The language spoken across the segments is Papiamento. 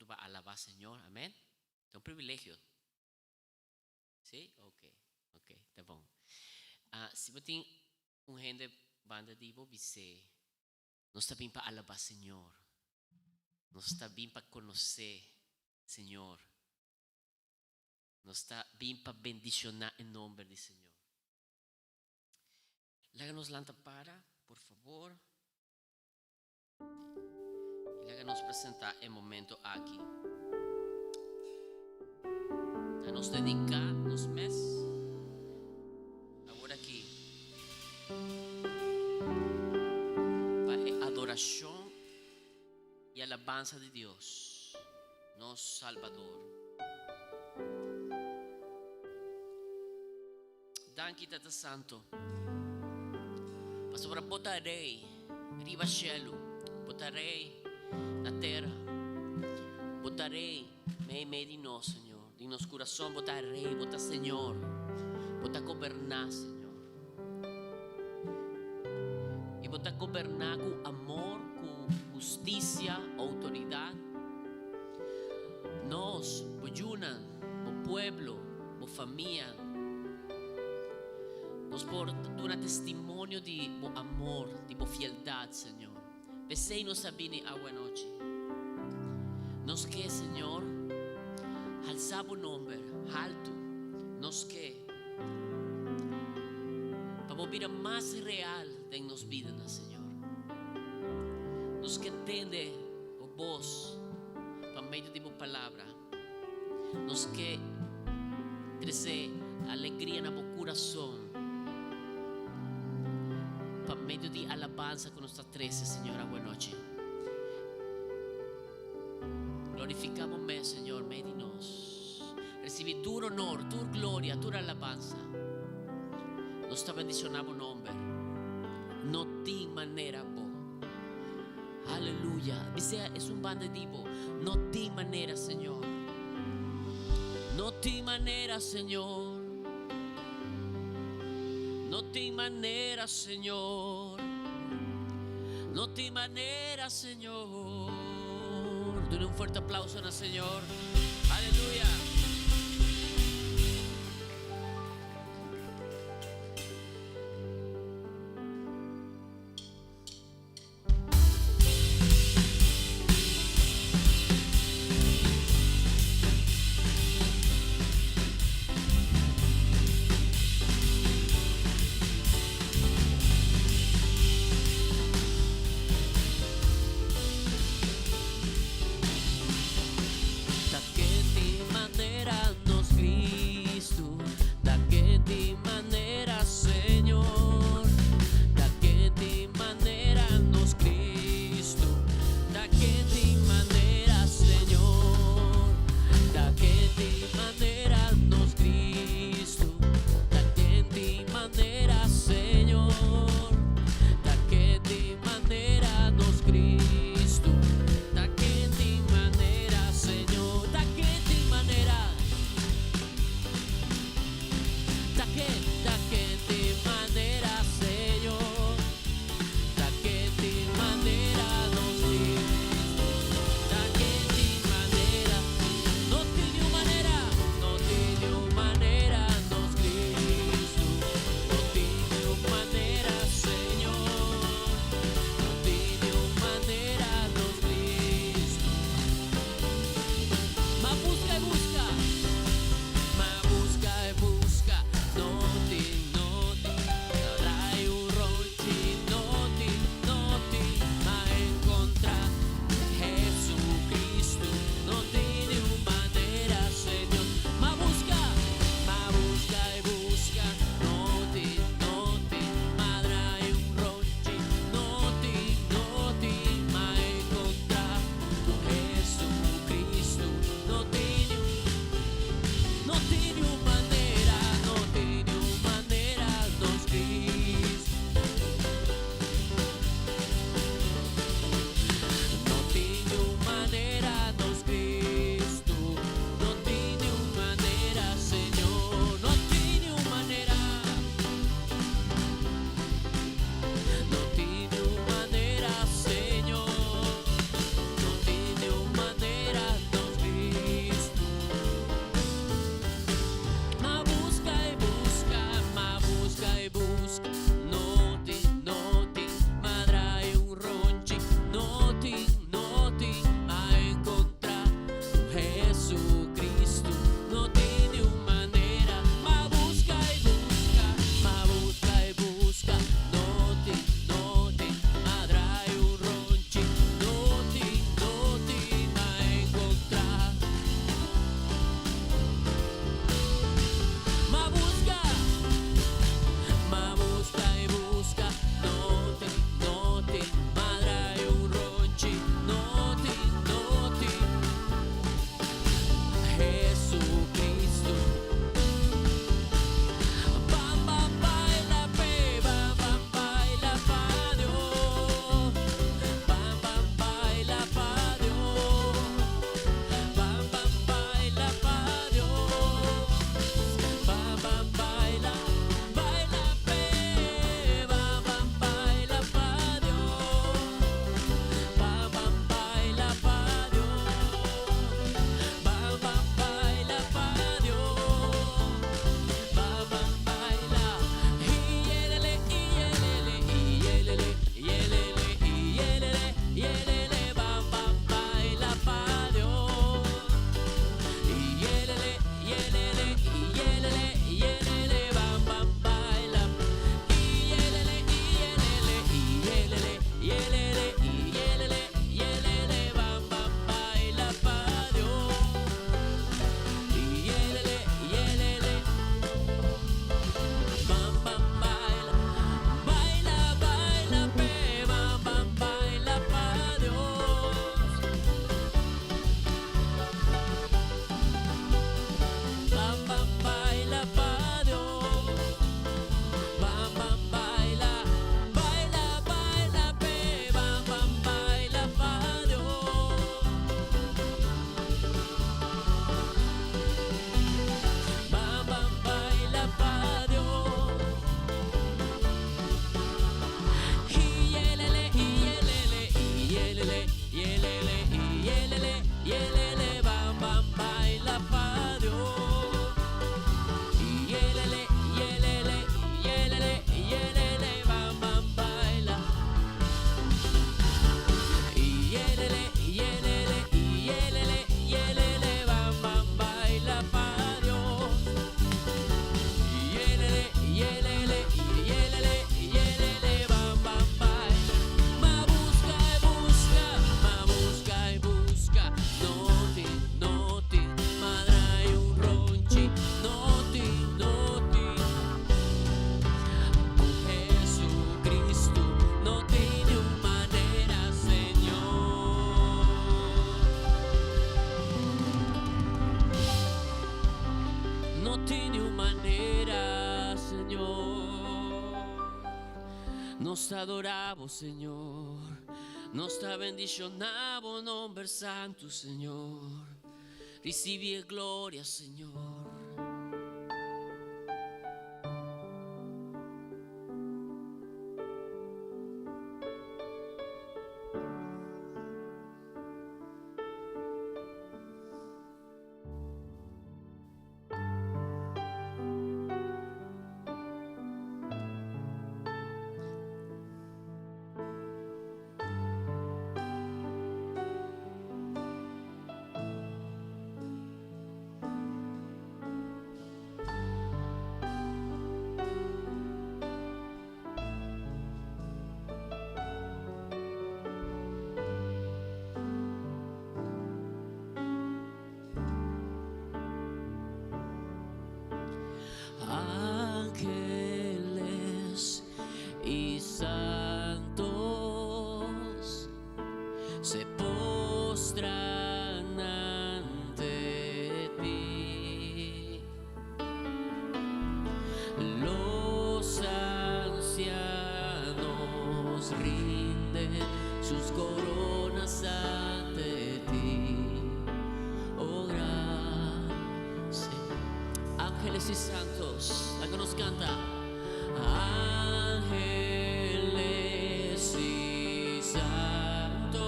huntu pa alabá Señor. Amèn. Ta un privilegio. Sí? Ok, ok, ta bon. Ah, si bo tin un hende banda di bo, bis'é, Nos ta bin pa alabá Señor. Nos ta bin pa konosé Señor. Nos ta bin pa bendishoná e nomber di Señor. Laga nos lanta para, por fabor. I laga nos presentá e momento aki. Na nos dediká nos mes awor aki pa e adorashon i alabansa di Dios, nos Salbador. Danki Tata Santo, pasobra Bo ta Rey riba shelu, Bo ta Rey na tera, Bo ta Rey meimei di nos, Señor, den nos kurason Bo ta Rey, Bo ta Señor, Bo ta goberná, Señor. I Bo ta goberná ku amor, ku hustisia, outoridat. Nos, Bo yunan, Bo pueblo, bo famia. Nos por duna testimonio di bo amor, di bo fieldat, Señor. P'esei nos a bini awe anochi. Nos ke, Señor, halsa bo nomber haltu. Nos ke pa bo bira mas real den nos bidanan, Señor. Nos ke tende bo bos pa medio di bo palabra. Nos ke trese alegria na bo kurason pa medio di alabansa ku nos ta trese, Señor, awe nochi. Glorifiká bo mes, Señor, mei di nos. Risibi tur honor, tur gloria, tur alabansa. Nos ta bendishoná bo nomber. No tin manera bo. Aleluya. Bisea esun banda di bo. No tin manera, Señor. No tin manera, Señor. No tin manera, Señor. No tin manera, Señor. Duna un fuerte aplauso na Señor. Aleluya. Ta ke tin manera. Nos ta adorá Bo, Señor. Nos ta bendishoná Bo nomber santu, Señor. Risibí e gloria, Señor. Ángeles y santos se postran ante ti. Los ancianos rinden sus coronas ante ti. Oh gran Señor. Ángeles y santos, algo nos canta. Ángeles y santos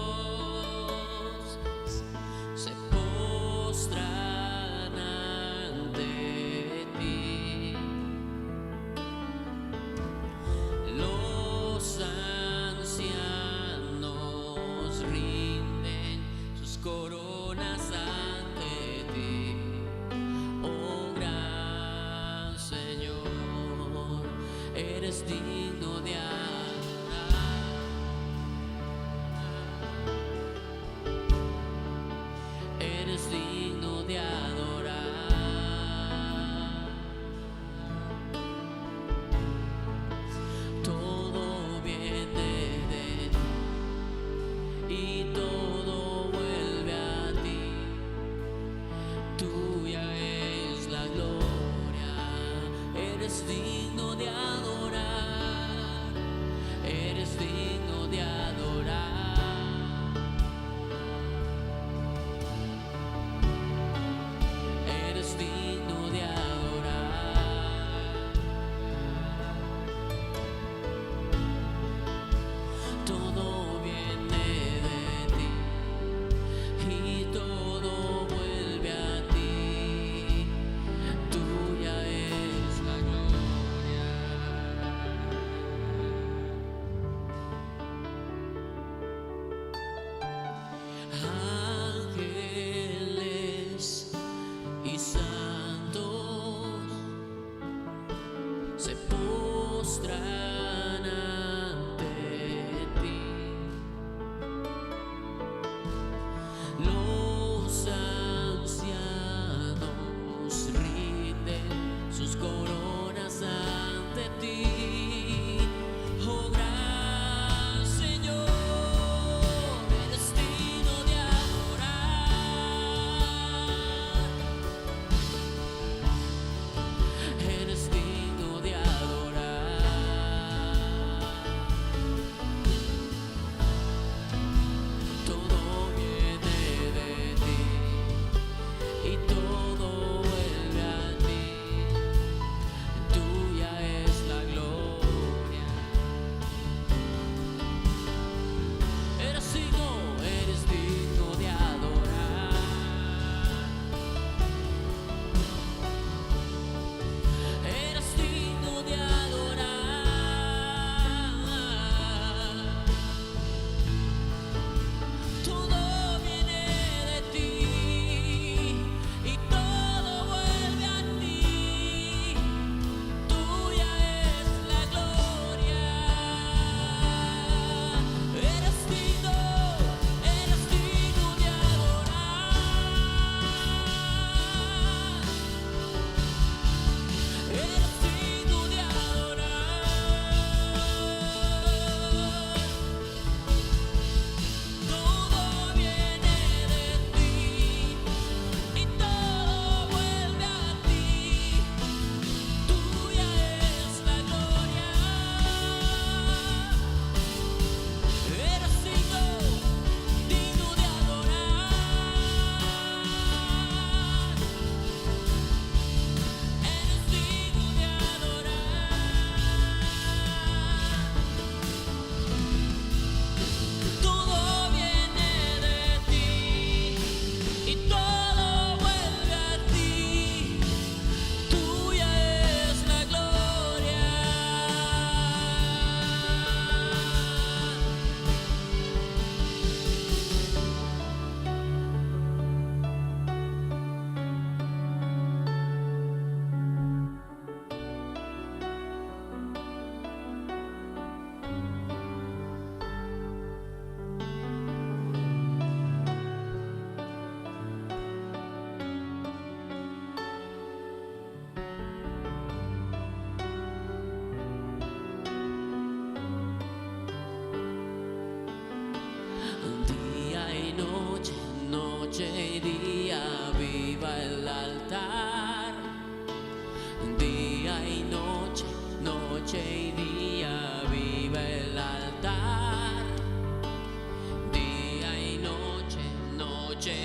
se postran ante ti. Los ancianos rinden sus coronas ante ti. Oh gran Señor, eres digno de adorar. Eres digno de adorar. Todo viene de ti y todo vuelve a ti. Tuya es la gloria, eres digno de adorar.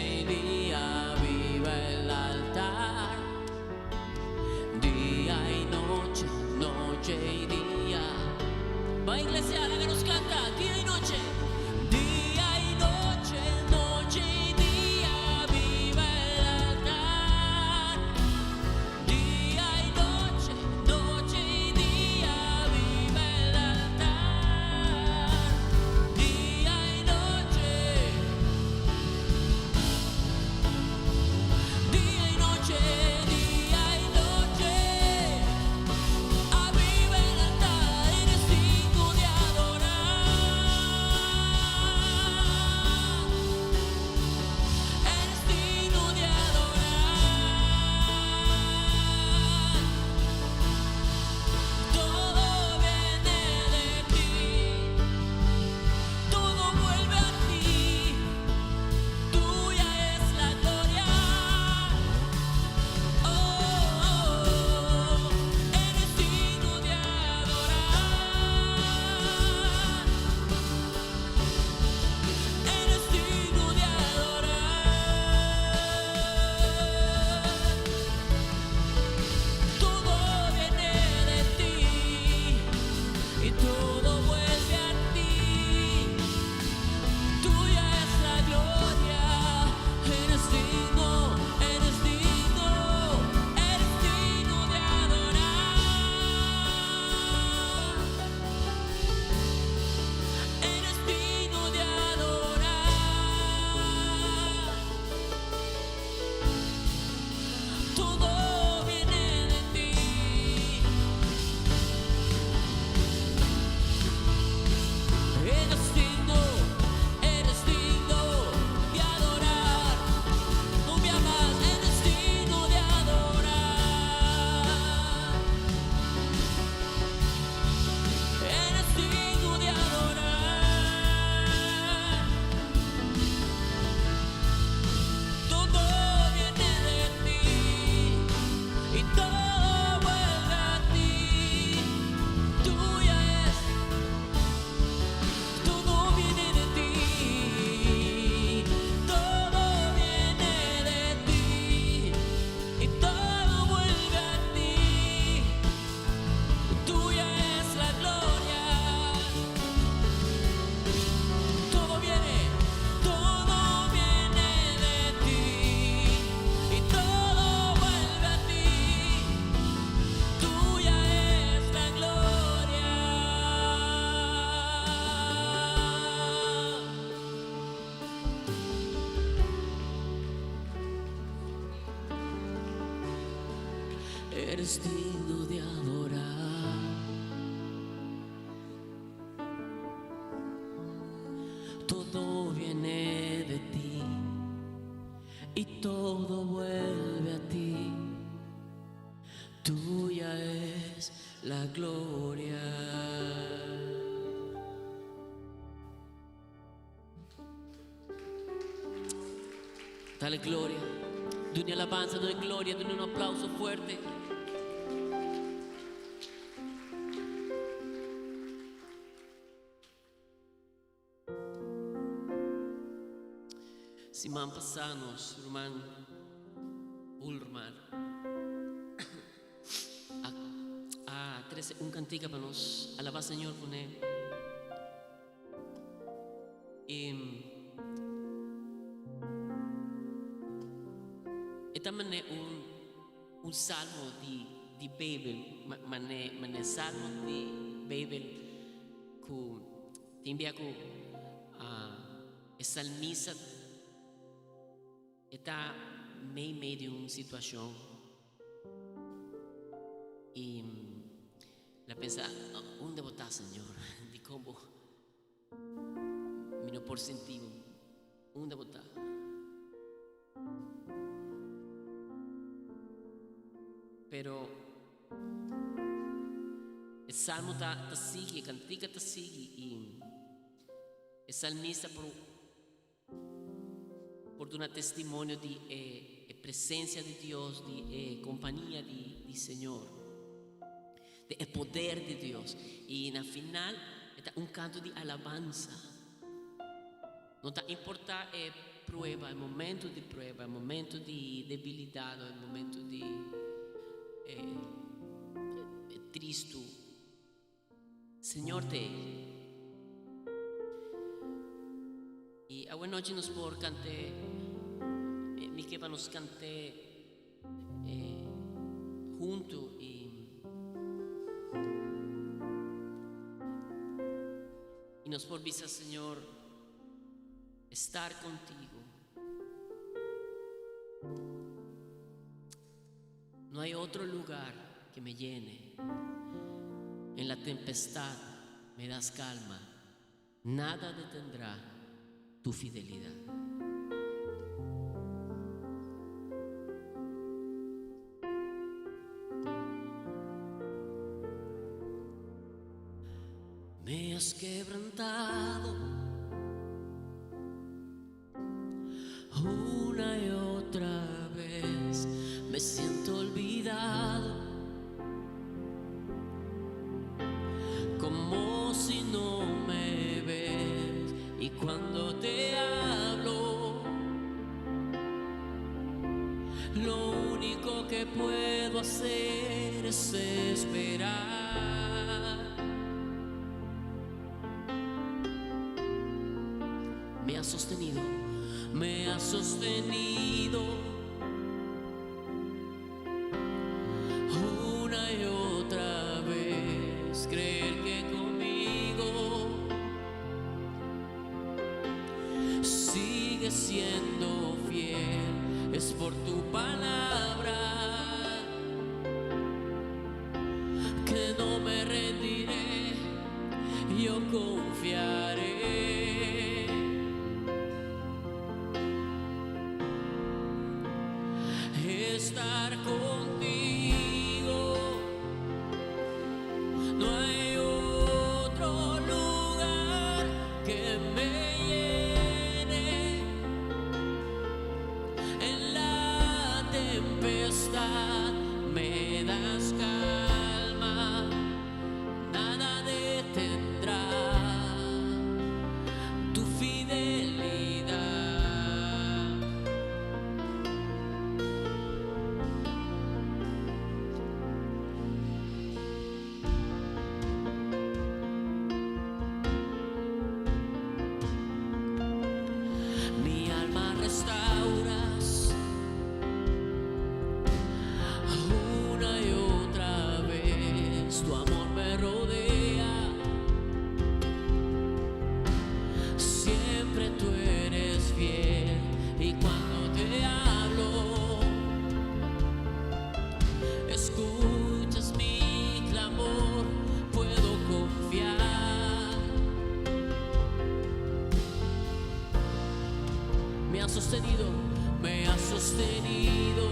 y día viva el altar. Día y noche, noche y día. Va, iglesia, la que nos canta, día y noche. Día y noche, noche y día, viva el altar. Día y noche, noche y día, viva el altar. Día y noche, día y noche, día y noche. Aviva el altar, eres digno de adorar. Eres digno de adorar. Todo viene de ti, todo vuelve a ti. Tuya es la gloria. Oh, oh, oh, eres digno de adorar. Eres digno de adorar. Todo viene de ti y todo vuelve a ti. Tuya es la gloria. Eres digno, eres digno, eres digno de adorar. Eres digno de adorar. Todo viene de ti. Eres digno de adorar. No me amas, eres digno de adorar. Eres digno de adorar. Todo viene de ti y todo vuelve a ti. Tuya es, todo viene de ti. Todo viene de ti y todo vuelve a ti. Tuya es la gloria. Todo viene de ti y todo vuelve a ti. Tuya es la gloria. Eres digno de adorar. Todo viene de ti y todo vuelve a ti. Tuya es la gloria. Dale gloria. Duna alabansa, duna gloria, duna un aplauso fuerte. Siman pasá nos ruman Ulrmar a, a trese un kantika pa nos alabá Señor kuné. I e ta mané un un salmo di di Beibel, mané mané salmo di Beibel ku tin bia ku e salmista e ta mei mei di un situashon i el a pensa, Unda bo ta, Señor? Dikon bo mi no por sinti bo? Unda bo ta? Pero e salmo ta ta sigui, e kantika ta sigui i e salmista por por duna testimonio di e e presencia di Dios, di e kompania di di Señor, di e poder di Dios. I na final e ta un kanto di alabansa. No ta importa e. prueba, e momento di prueba, e momento di debilidad, e momento di tristo, Señor t'ey. Y awe nochi nos por cant'e, mi ke pa nos cant'e hunto y y nos por bisa Señor, estar contigo. No hay otro lugar que me llene. En la tempestad me das calma. Nada detendrá tu fidelidad. Me has quebrantado una y otra vez. Me siento olvidado, como si no me ves. Y cuando te hablo, lo único que puedo hacer es esperar. Me has sostenido, me has sostenido una y otra vez. Creer que conmigo sigues siendo fiel es por tu palabra que no me rendiré, yo confiaré. Estar contigo, no hay otro lugar que me llene. En la tempestad me das calma, nada detendrá tu fidelidad. Mi alma restauras una y otra vez, tu amor me rodea. Siempre tú eres fiel y cuando te hablo, escuchas mi clamor, puedo confiar. Me has sostenido, me has sostenido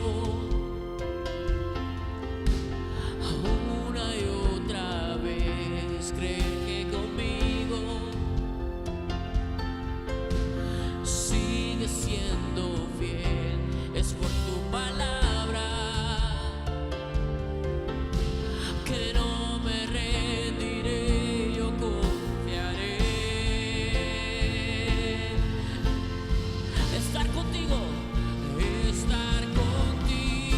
una y otra vez. Creer que conmigo sigues siendo fiel es por tu palabra que no me rendiré, yo confiaré. Estar contigo, estar contigo.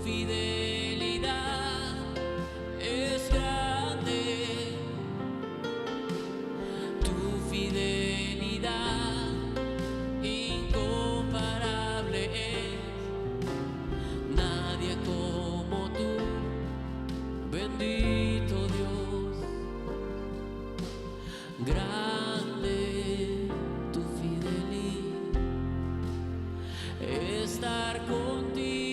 Fidelidad es grande. Tu fidelidad incomparable es. Nadie como tú, bendito Dios. Grande tu fidelidad. Estar contigo.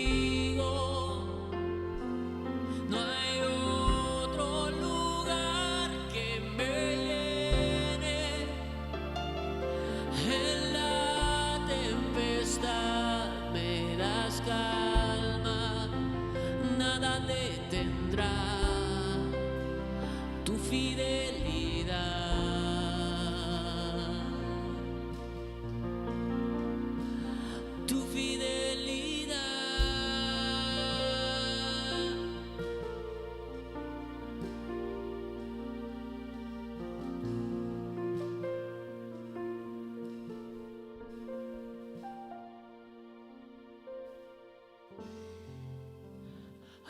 No hay otro lugar que me llene. En la tempestad me das calma, nada detendrá tu fidelidad. Tu fidelidad.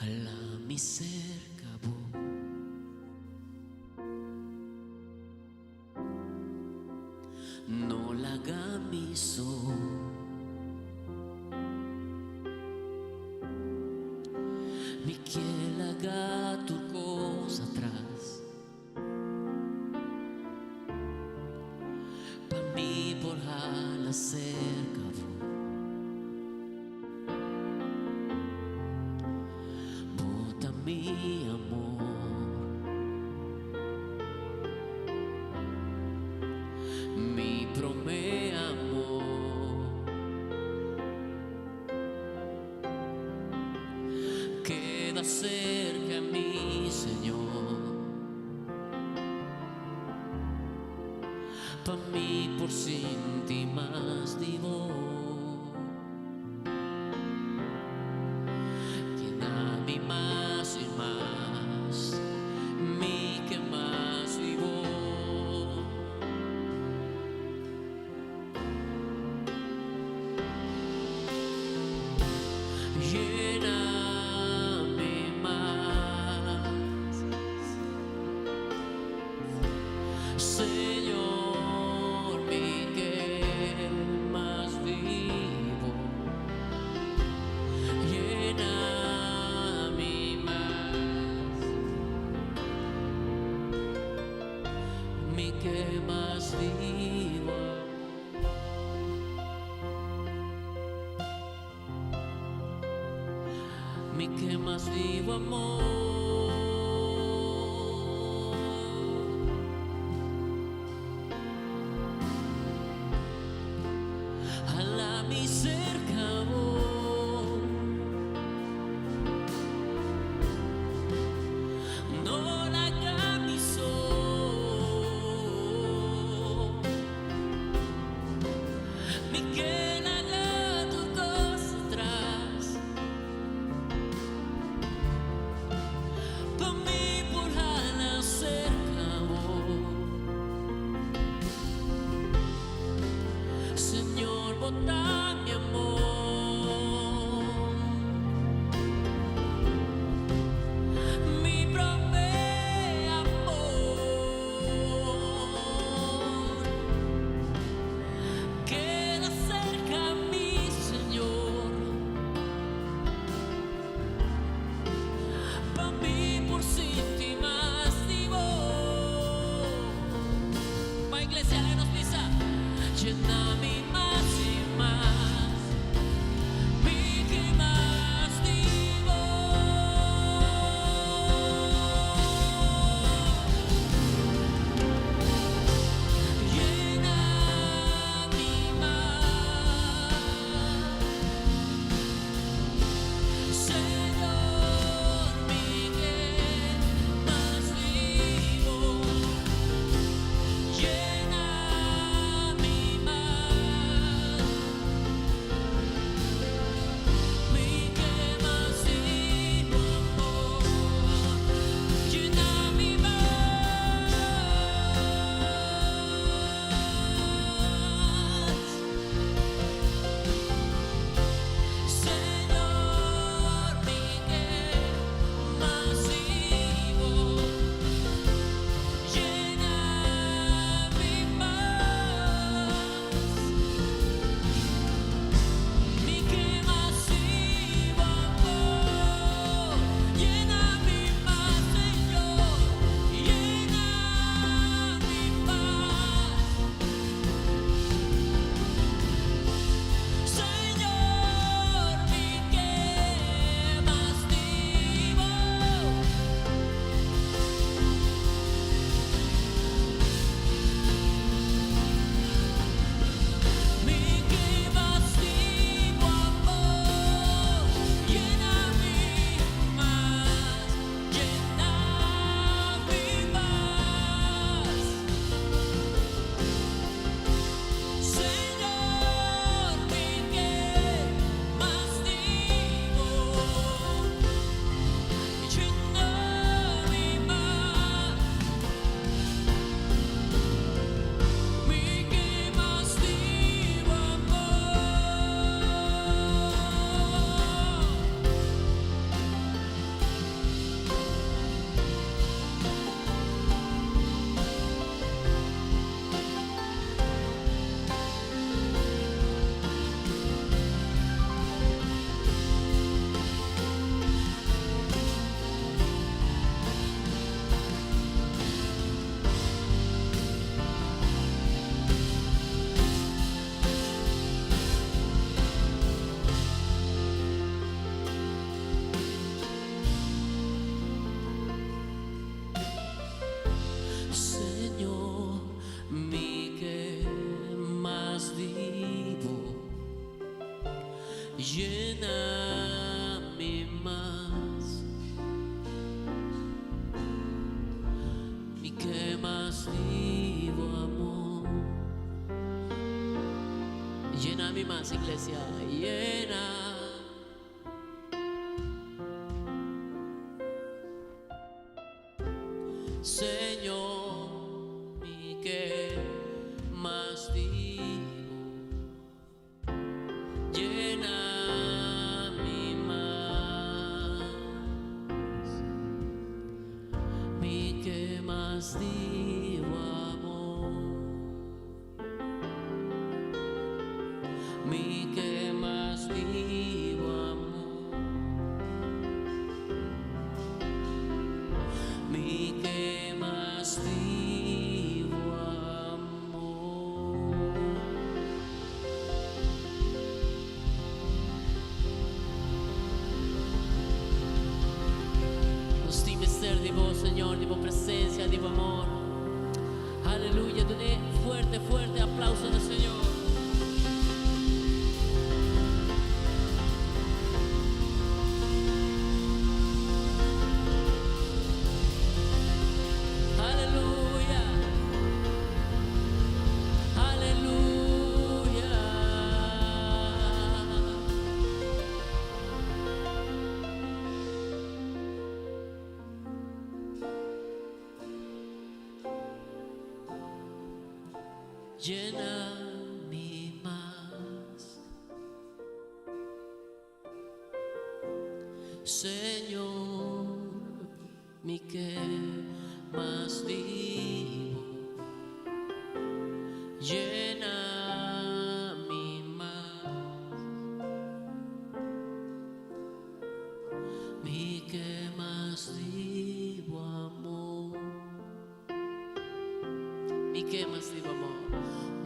Hala mi serka bo. No laga mi so. Mi ke laga tur kos atras. Pa mi por hala serka bo. Bo ta mi amor. Mi promé amor. Keda serka mi, Señor. Pa mi por sinti mas di bo. Yena mi mas i mas, mi ke mas di bo. Yena mi mas, Señor, mi ke mas di bo. Yena mi mas, mi ke mas di bo. Mi ke mas di bo amor. Hala mi serka bo. No laga mi so. Mi ke laga tur kos atras. Yena mi mas. Mi ke mas di bo amor. Yena mi mas, iglesia. Yena. Señor, mi ke mas di bo. Yena mi mas. Mi ke mas di bo amor. Mi ke mas di bo amor. Mi ke mas di bo amor. Nos tin mester di bo, Señor, di bo presencia, di bo amor. Aleluya. Dune fuerte, fuerte aplauso na Señor. Aleluya. Aleluya. Yena mi mas. Señor, mi ke mas di bo. Yena mi mas. Mi ke mas di bo amor. Mi ke mas di bo amor.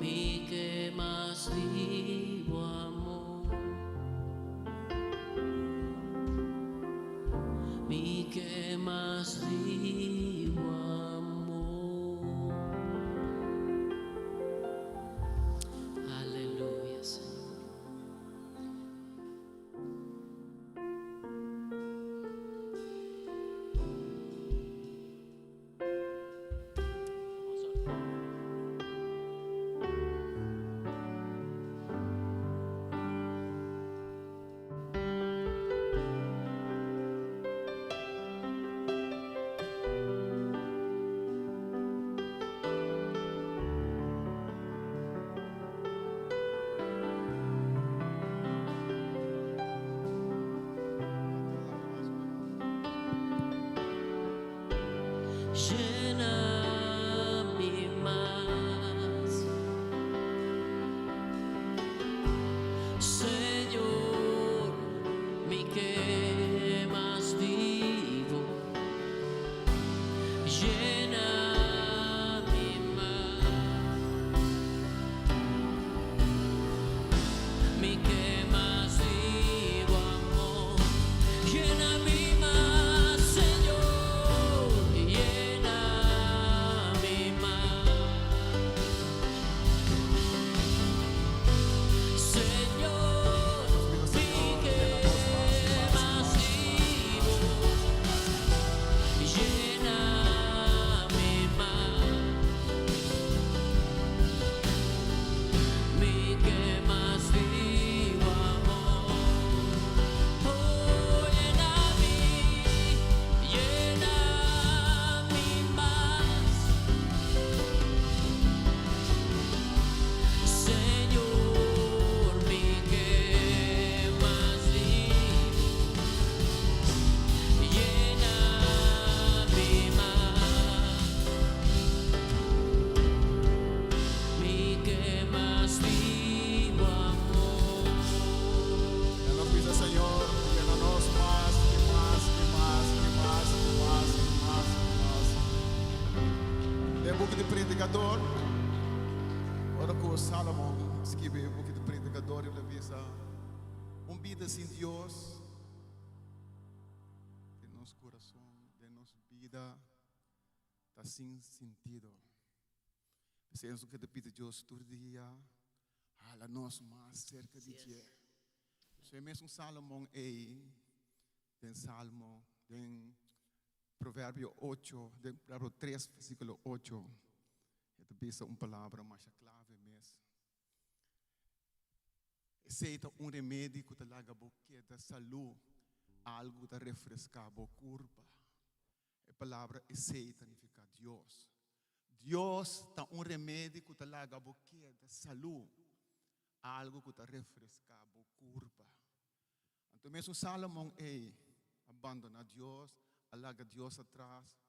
Mi ke mas di bo amor. Mi ke mas di bo amor. Aleluya, Señor. Yena mi mas. Señor, mi ke mas di bo. Yena mi mas. Mi ke mas di bo amor. Yena mi mas, Señor. Yena mi mas. Señor, mi ke mas di bo. Yena mi mas. Mi ke mas di bo amor. Oh, yena mi, yena mi mas. Señor, mi ke mas di bo. Yena mi mas. Mi ke mas di bo amor. Ya nos pide, Señor, llénanos mas y mas y mas y mas y mas y mas y mas. E buki di Predikador, ora ku Salomon a skirbi e buki di Predikador, el a bisa, Un bida sin Dios den nos kurason, den nos bida, ta sin sentido. P'esei nos ke ta pidi Dios tur dia, hala nos mas serka di dje. So e mesun Salomon ei den Salmo, den Proverbio ocho, den Proverbio tres versíkulo ocho, e ta bisa un palabra masha klave mes. Esei ta un remedi ku ta laga bo keda salú, algu ku ta refreská bo kurpa. E palabra esei ta nifiká Dios. Dios ta un remedi ku ta laga bo keda salú, algu ku ta refreská bo kurpa. Anto mesun Salomon ei a bandoná Dios, a laga Dios atras.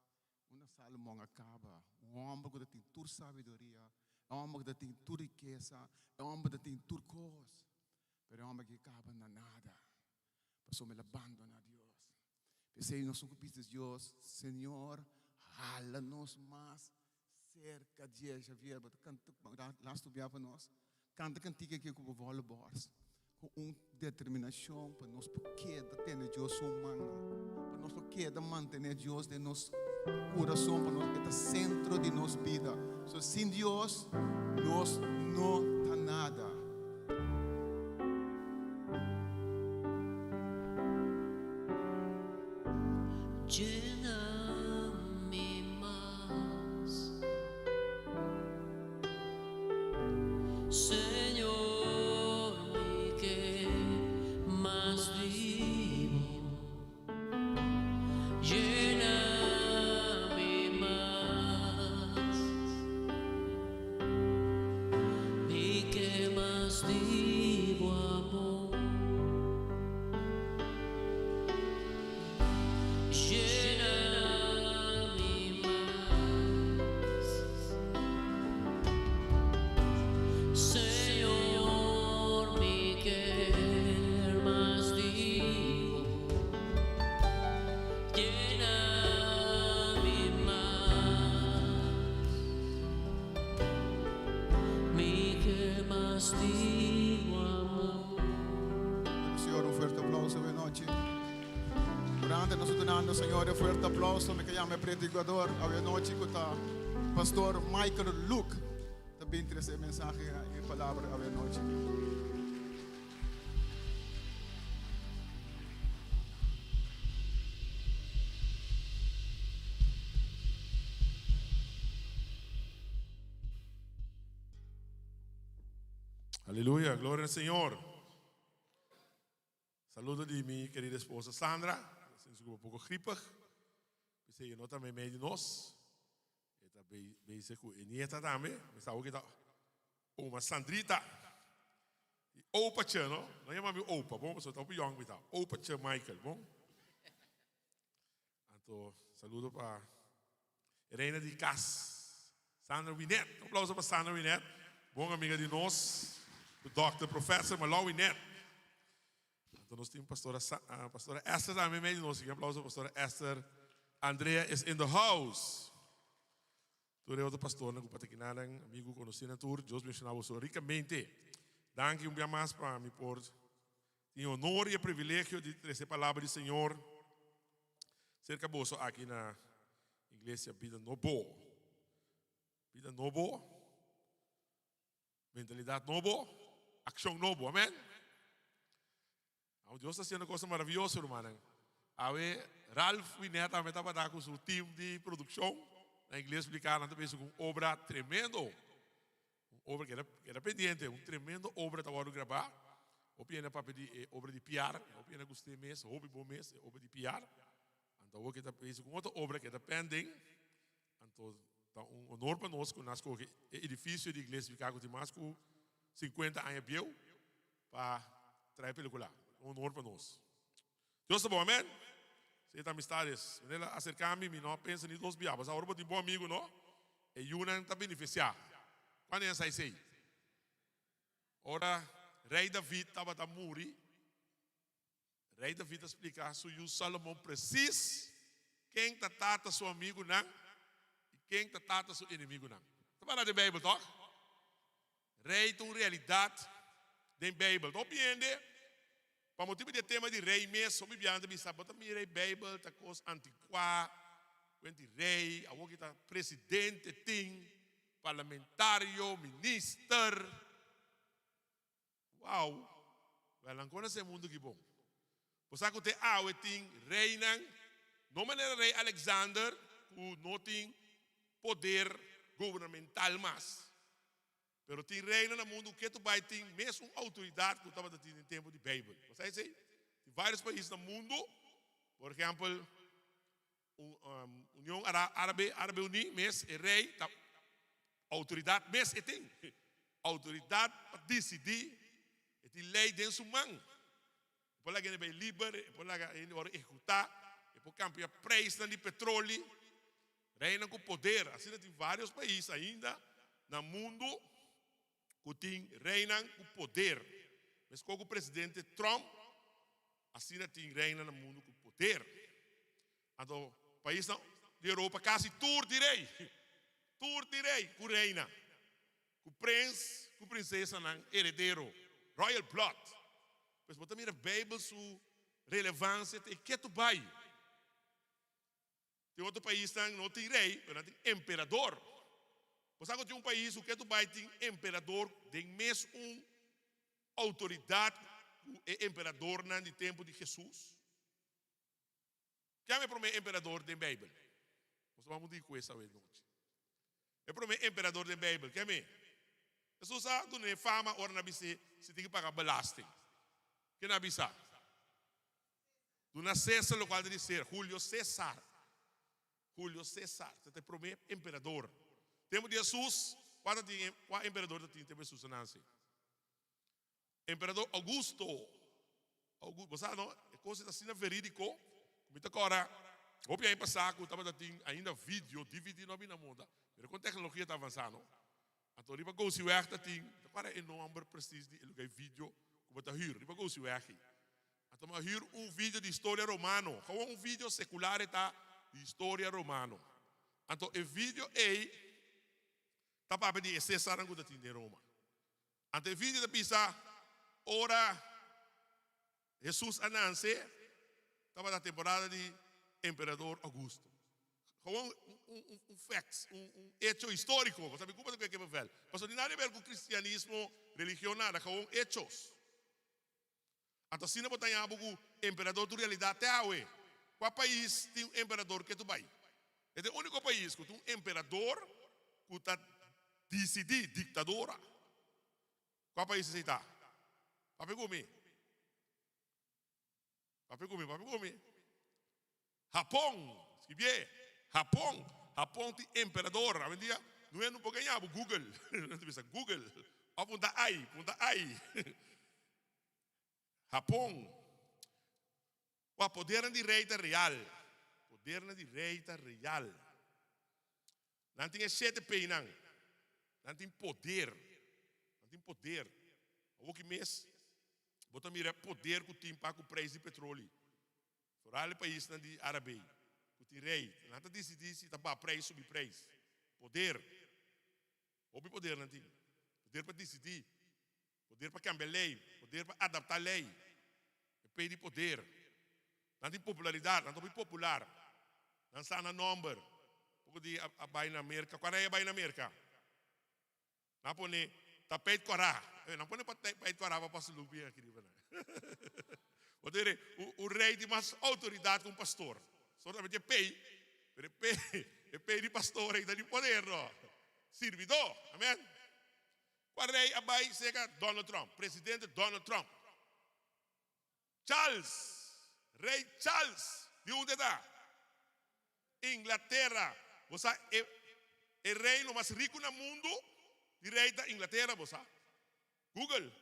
Unda Salomon a kaba? Un hòmber ku ta tin tur sabiduria, e hòmber ku ta tin tur rikesa, e hòmber ku ta tin tur kos, pero e hòmber aki kaba na nada, pasobra el a bandoná Dios. P'esei nos tin ku bisa Dios, Señor, hala nos mas serka dje. Xavier, bo ta kanta, lastu bia pa nos, kanta kantika aki ku bo vòle bòrs, ku un determinashon pa nos por keda tene Dios su mannan, pa nos por keda mantené Dios den nos kurason, pa nos e ta sentro di nos bida. So, sin Dios nos no ta nada. Lléname mas, Señor, mi ke mas di bo. Lléname mas, mi ke mas di bo amor. Lléname mas, Señor, mi ke mas di bo. Lléname mas, mi ke mas di bo amor. Duna Señor un fuerte aplauso awe nochi. Durante nos ta dunando Señor e fuerte aplauso, mi ke yama e predicador awe nochi ku ta Pastor Michael Luke ta bin trese e mensahe i e palabra awe nochi. Aleluya, gloria al Señor. Saludo di mi querida esposa Sandra, sinti cu un poco gripig, p'esei e no ta meimei di nos, e ta bezig cu e nieta tambe, mi sa awor ki ta oma Sandrita, y opa che no, no yama mi opa bon, pasobra ta hopi yong mi ta, opa che Michael bon. Anto saludo pa e reina di cas, Sandra Winet. Un aplauso pa Sandra Winet, bon amiga di nos, cu Dòkter Professor Malou Winet. Anto nos tin Pastora, Pastora Esther tambe medio di nos. Un aplauso pa Pastora Esther Andrea is in the house. Tur e otro pastornan cu patakinanan, amigo, conocinan tur, Dios bendiciona boso ricamente. Danki un bia mas pa mi por Tin honor i e privilegio di trese e palabra di Señor serka boso aki na Iglesia Bida Nobo. Bida nobo, mentalidat nobo, akshon nobo. Amen. Awe Dios ta hasiendo cosa maravioso, rumannan. Awe Ralph Winet tambe tabata ku su team di produkshon na Iglesia Publicana. Nan ta besi ku un obra tremendo. Un obra keda keda pendiente, un tremendo obra ta wòrdu grabá. Hopi hende a papia di e obra di Piar, hopi hende a gust'é mes, hopi bon mes e obra di Piar. Anto awor ke ta bezig ku un otro obra ke ta pending. Anto ta un honor pa nos ku nan a skohe e edifisio di Iglesia Vika ku tin mas ku sinkuenta aña bieu pa traha e pelikula. Un honor pa nos. Dios ta bon, amen. Si ta amistades, wanneer el a acerca mi, mi no a pensa ni dos bia. Pasobra ora bo tin bon amigo, no, e yunan ta beneficia. Cuando nan sa esey? Ora Rey David tabata muri, Rey David a splica su yu Salomon precies ken ta tata su amigunan y ken ta tata su enemigunan. Ta para den Bijbel, toch? Rey ta un realidad den Bijbel. Ta hopi hende, pa motibu di e tema di rey mes, hopi biaha ta bisa, bo ta mira e Bijbel ta cos anticua, cuenti rey, awor ki ta presidente tin, parlamentario, minister. Wow! Wèl, nan konosé mundu ki bon. Bo sa ku te awe tin reinan, no manera rei Alexander ku no tin poder gubernamental mas. Pero tin reinan na mundu ku ketu bai tin mesun outoridat ku tabata tin den tempu di Beibel. Bo sa esei? Tin vários pais na mundu, por ehèmpel, Union Árabe, Árabe Uní, mes e rei ta outoridat mes e tin. Outoridat pa disidí, e tin lei den su man. E por laga hende bai liber, e por laga hende wòrdu ehekutá, e por kambia preisnan di petroli. Reinan ku poder, asina tin vários pais ainda na mundu ku tin reinan ku poder. Meskos ku presidente Trump, asina tin reinan na mundu ku poder. Anto paisnan di Europa kasi tur tin rei, tur tin rei ku reina, ku prens, ku prinsesanan heredero, royal blood. Pues bo ta mira Beibel su relevansia ta e ketu bai. Tin otro paisnan no tin rey, pero nan tin emperador. Bo sa ku tin un pais ku ketu bai tin emperador den mes un outoridat ku e emperadornan di tempu di Hesus? Ken e promé emperador den Beibel? Nos ta wak di ku es awe nochi. E promé emperador den Beibel, ken e? Hesus a dun'é fama ora nan a bis'é si tin ku paga belasting. Ken nan a bisa? Duna César locual ta di ser, Julio César. Julio César, ta e prome emperador. Tempo di Jesus, cua ta tin, cua emperador ta tin tempo Jesus a nace? Emperador Augusto. Augusto, bo sa no, e cosa ta asina veridico, cu mi ta cora hopi aña pasa cu tabata tin ainda video, DVD no a bini na moda, pero con tecnologia ta avansa no. Anto riba Gosiweg ta tin, mi ta cora e nomber precies di e lugar e video cu bo ta huur, riba Gosiweg ei. Anto mi a huur un video di historia romano, gewoon un video secular e ta di historia romano. Anto e video ei ta papia di e Cesarnan cu ta tin den Roma. Anto e video ta bisa ora Hesus a nanse tabata temporada di emperador Augusto. Gewoon un facts, un hecho historico. Bo sabi cuba ta kue bevel. Pasobra di nada ber cu cristianismo, religion, nada. Gewoon hechos. Anto asina bo ta haña bo ku emperador tu realidat te awe. Kua pais tin un emperador ke tu bai? E ta e úniko pais ku tin un emperador ku ta disidí, diktadora. Kua pais esei ta? Papia ku mi. Papia ku mi, papia ku mi. Hapon, skibié, Hapon, Hapon tin emperador. Awendia no hende no por gaña bo Google. Nan ta bisa Google òf punta ai, punta ai. Hapon. Wak, podernan di rei ta real. Podernan di rei ta real. Nan tin e shete peinan. Nan tin poder. Nan tin poder. Awoki mes bo ta mira e poder ku tin pa ku preis di petroli. Foral e paisnan di Arabe ku tin rei. Nan ta disidí si ta baha preis, subi preis. Poder. Hopi poder nan tin. Poder pa disidí. Poder pa kambia lei. Poder pa adaptá lei. E pei di poder. Nan tin popularidat. Nan ta hopi popular. Nan sa nan nòmber. Poko di a bai na Merka. Kua rei a bai na Merka? Nan a pone tapeit kòrá. Nan pone tapeit kòrá pa Pastor Luke bin aki riba nan. Bo ta were, un rei tin mas outoridat ku un pastor. Solamente e pei, pero e pei, e pei di pastor ei ta di poder no. Sirbidó. Amen. Kua rei a bai serka Donald Trump, presidente Donald Trump? Charles, Rei Charles, di unda e ta? Inglatera. Bo sa e e reino mas riku na mundu di rei ta Inglatera, bo sa? Google.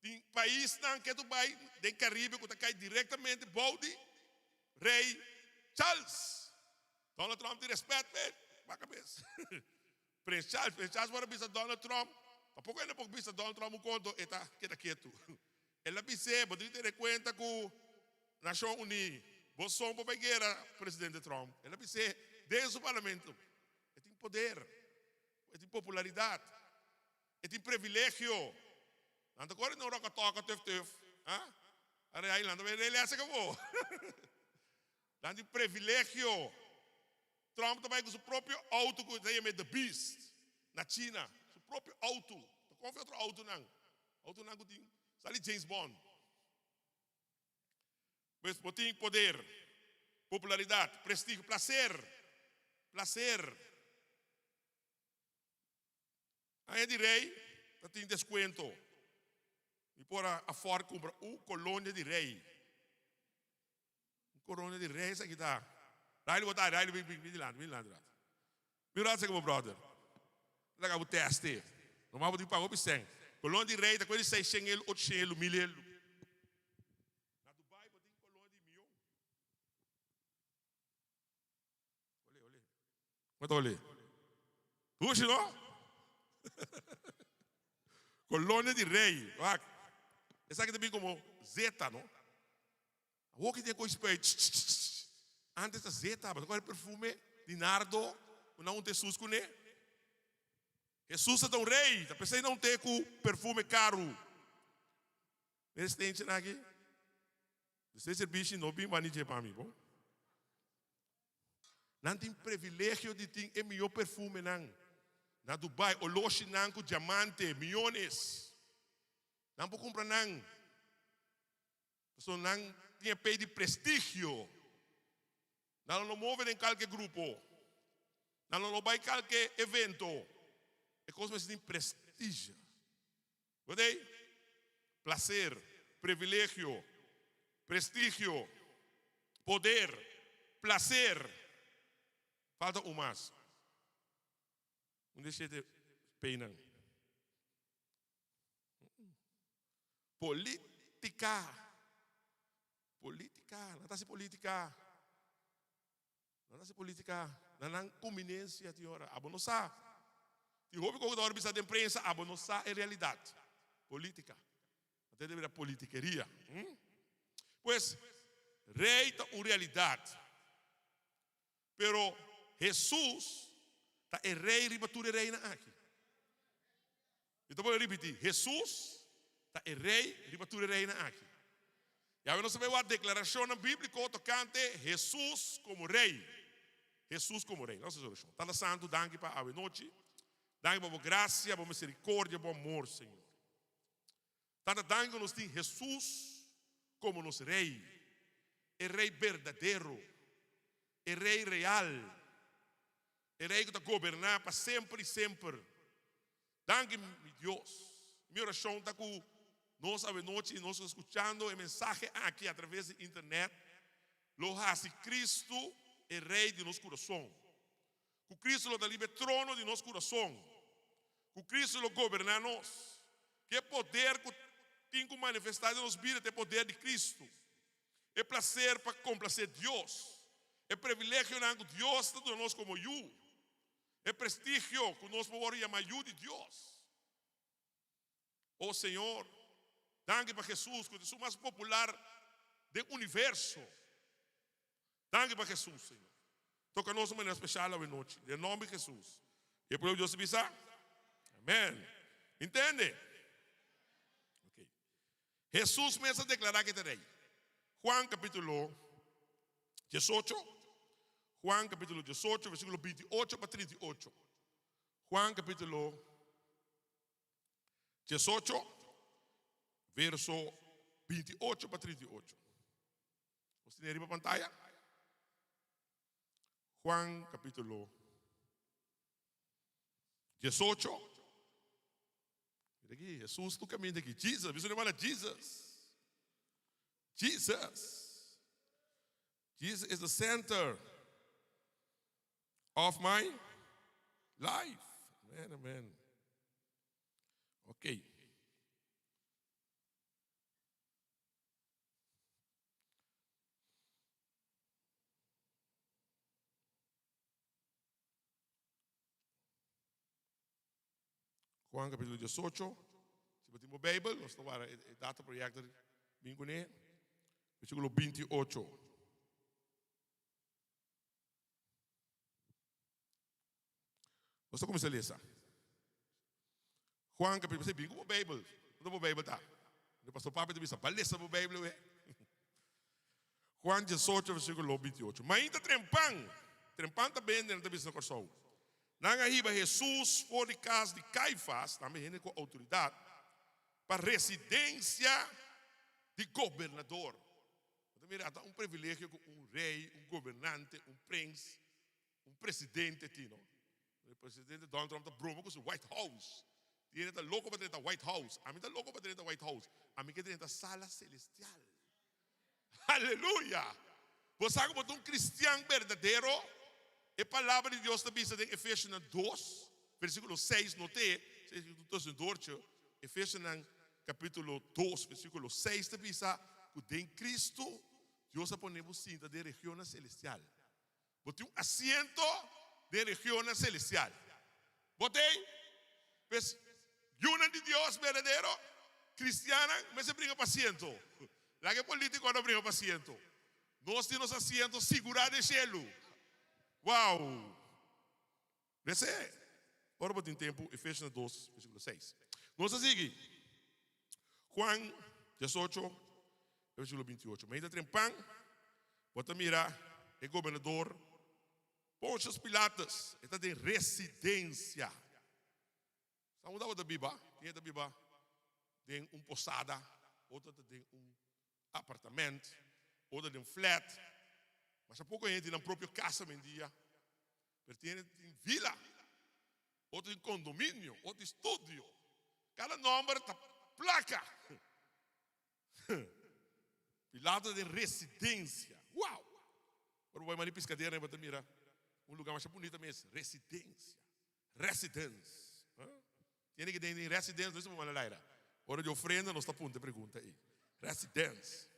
Tin paisnan ke tu bai den Caribe ku ta kai direktamente bou di Rei Charles. Donald Trump tin respet p'e, wak kabes. Prins Charles, Prins Charles por a bisa Donald Trump, tampoco hende por bisa Donald Trump un konto, e ta keda ketu. El a bis'é, bo tin tene kuenta ku Nashon Uní, bo son por bai guera, Presidente Trump. El a bis'é den su parlamento. E tin poder, e tin popularidat, e tin privilegio. Nan ta kore no roka toka tuf tuf, ha? Are ai nan ta bai relese ku bo. Nan tin privilegio. Trump ta bai ku su propio auto ku ta yama The Beast na China. Su propio auto. Ta konfia otro autonan. Autonan ku tin. Sali James Bond. Pues bo tin poder, popularidat, prestigio, plaser, plaser. Aña di rei ta tin deskuento. Mi por a afòrt kumpra un kolonia di rei. Un kolonia di rei esaki ta. Riley bo ta, Riley bin bin dilanti, bin dilanti rato. Bin rato esaki bo brother. Laga bo teste. Normal bo tin paga hopi sèn. Kolonia di rei ta kue di seishen elu, otshen elu, mil elu. Na Dubai bo tin kolonia di mion. Olé, olé. Como ta olé? Dushi, no? Colonia di rey. Wak. Esaki ta bin como zeta, no? Awor ki tin e spuit. Antes ta zeta, bo ta coge perfume di nardo cu nan unta Jesus cune. Jesus ta un rey, ta pesey nan unte cu perfume caru. Resistencia aki. Despues servicio no bin bani dje pa mi, bon? Nan tin privilegio di tin e mihó perfumenan na Dubai, oloshinan ku diamante, miyones. Nan por kumpra nan. Pasobra nan tin e pei di prestigio. Nan lo no move den kalke grupo. Nan lo no bai kalke evento. E kos mester tin prestigio. Bo ta ei? Plaser, privilegio, prestigio, poder, plaser. Falta un mas. Un di shete peinan. Politica. Politica. Nan ta hasi politica. Nan ta hasi politica na nan conveniencia tin ora. Abo no sa. Tin hopi cu ta worde bisa den prensa, abo no sa e realidad. Politica. Antes debe bira politikeria. Pues, rey ta un realidad. Pero Jesus ta e rey riba tur e reynan aki. Mi ta bolbe ripiti, Jesus ta e Rey riba tur e reynan aki. Yawe nos ta bay wak declaracionnan biblico tocante Jesus como Rey. Jesus como Rey. Nos haci oracion. Tata Santo, danki pa awe nochi. Danki pa bo gracia, bo misericordia, bo amor, Señor. Tata, danki cu nos tin Jesus como nos Rey, e Rey berdadero, e Rey real, e Rey cu ta goberna pa semper y semper. Danki mi Dios. Mi orashon ta ku nos awenochi i nos ku ta skuchando e mensahe aki atraves di internet lo hasi Kristu e Rei di nos kurason. Ku Kristu lo ta riba e trono di nos kurason. Ku Kristu lo goberná nos. Ku e poder ku tin ku manifestá den nos bida ta e poder di Kristu. E plaser pa komplasé Dios. E privilegionan ku Dios ta duna nos komo yu. E prestigio ku nos por wòrdu yamá yu di Dios. O Señor, danki pa Hesus ku ta esun mas popular den universo. Danki pa Hesus, Señor. Toka nos un manera speshal awe nochi. Den nòmber di Hesus. I e pueblo di Dios ta bisa, Amèn. Intende? Ok. Hesus mes a deklará ku e ta Rei. Juan kapítulo 18, Juan capítulo 18, versículo 28 pa 38. Juan capítulo 18, verso 28 pa 38. Nos tiene riba pantalla? Juan capítulo 18. Mira aquí, Jesús tu camina aquí. Jesus, bisa hermana, Jesus. Jesus. Jesus is the center of my life. Amen, amen. Ok. Juan capítulo 18. Si bo tin bo Bijbel, nos ta wara e data projector bin kuné. Versículo 28. Nos ta kuminsá lesa. Juan capítulo, bin ku bo Bijbel. Unda bo Bijbel ta? E pastor Papi ta bisa, ba lesa bo Bijbel we. Juan 18, versículo 28. Mainta trempan, trempan ta bende, nan ta bisa na Kòrsou. Nan a hiba Hesus for di kas di Kaifas, tambe hende ku outoridat. Pa residensia di gobernador. Bo ta mira, ta un privilegio ku un rei, un gobernante, un prins, un presidente tin, no? E presidente Donald Trump ta broma ku su White House. Tin hende ta loko pa drenta White House. Ami ta loko pa drenta White House. Ami ke drenta sala celestial. Aleluya! Bo sa ku bo ta un kristian berdadero? E Palabra di Dios ta bisa den Efesionan dos, versíkulo seis, Not'é, esei ta un tussendoortje, Efesionan kapítulo dos, versíkulo seis ta bisa ku den Kristu Dios a pone bo sinta den regionnan selestial. Bo tin un asiento den regionnan selestial. Bo t'ei? Pues, yunan di Dios berdadero, kristiannan, mester bringa pa asiento. Laga e politikonan no bringa pa asiento. Nos tin nos asiento sigurá den shelu. Wow! Lesa ora bo tin tempu Efesionan dos, versíkulo seis. Nos ta sigui Juan diesocho, versíkulo bintiocho. Mainta trempan, bo ta mira e gobernador Pontius Pilatus, e ta den residensia. Sa unda bo ta biba? Tin e ta biba den un posada, otro ta den un apartament, otro den flat. Masha poko hende tin nan propio kas awendia, pero tin hende tin vila, otro tin kondominio, otro tin studio. Kada nòmber ta plaka. Pilato ta den residensia. Wow! Ora bo bai manda piskadera bo ta mira un luga masha bunita mes, residensia. Residence. Tiene que den residence, no es manda laira. Ora di ofrenda nos ta punta e pregunta ei. Residence.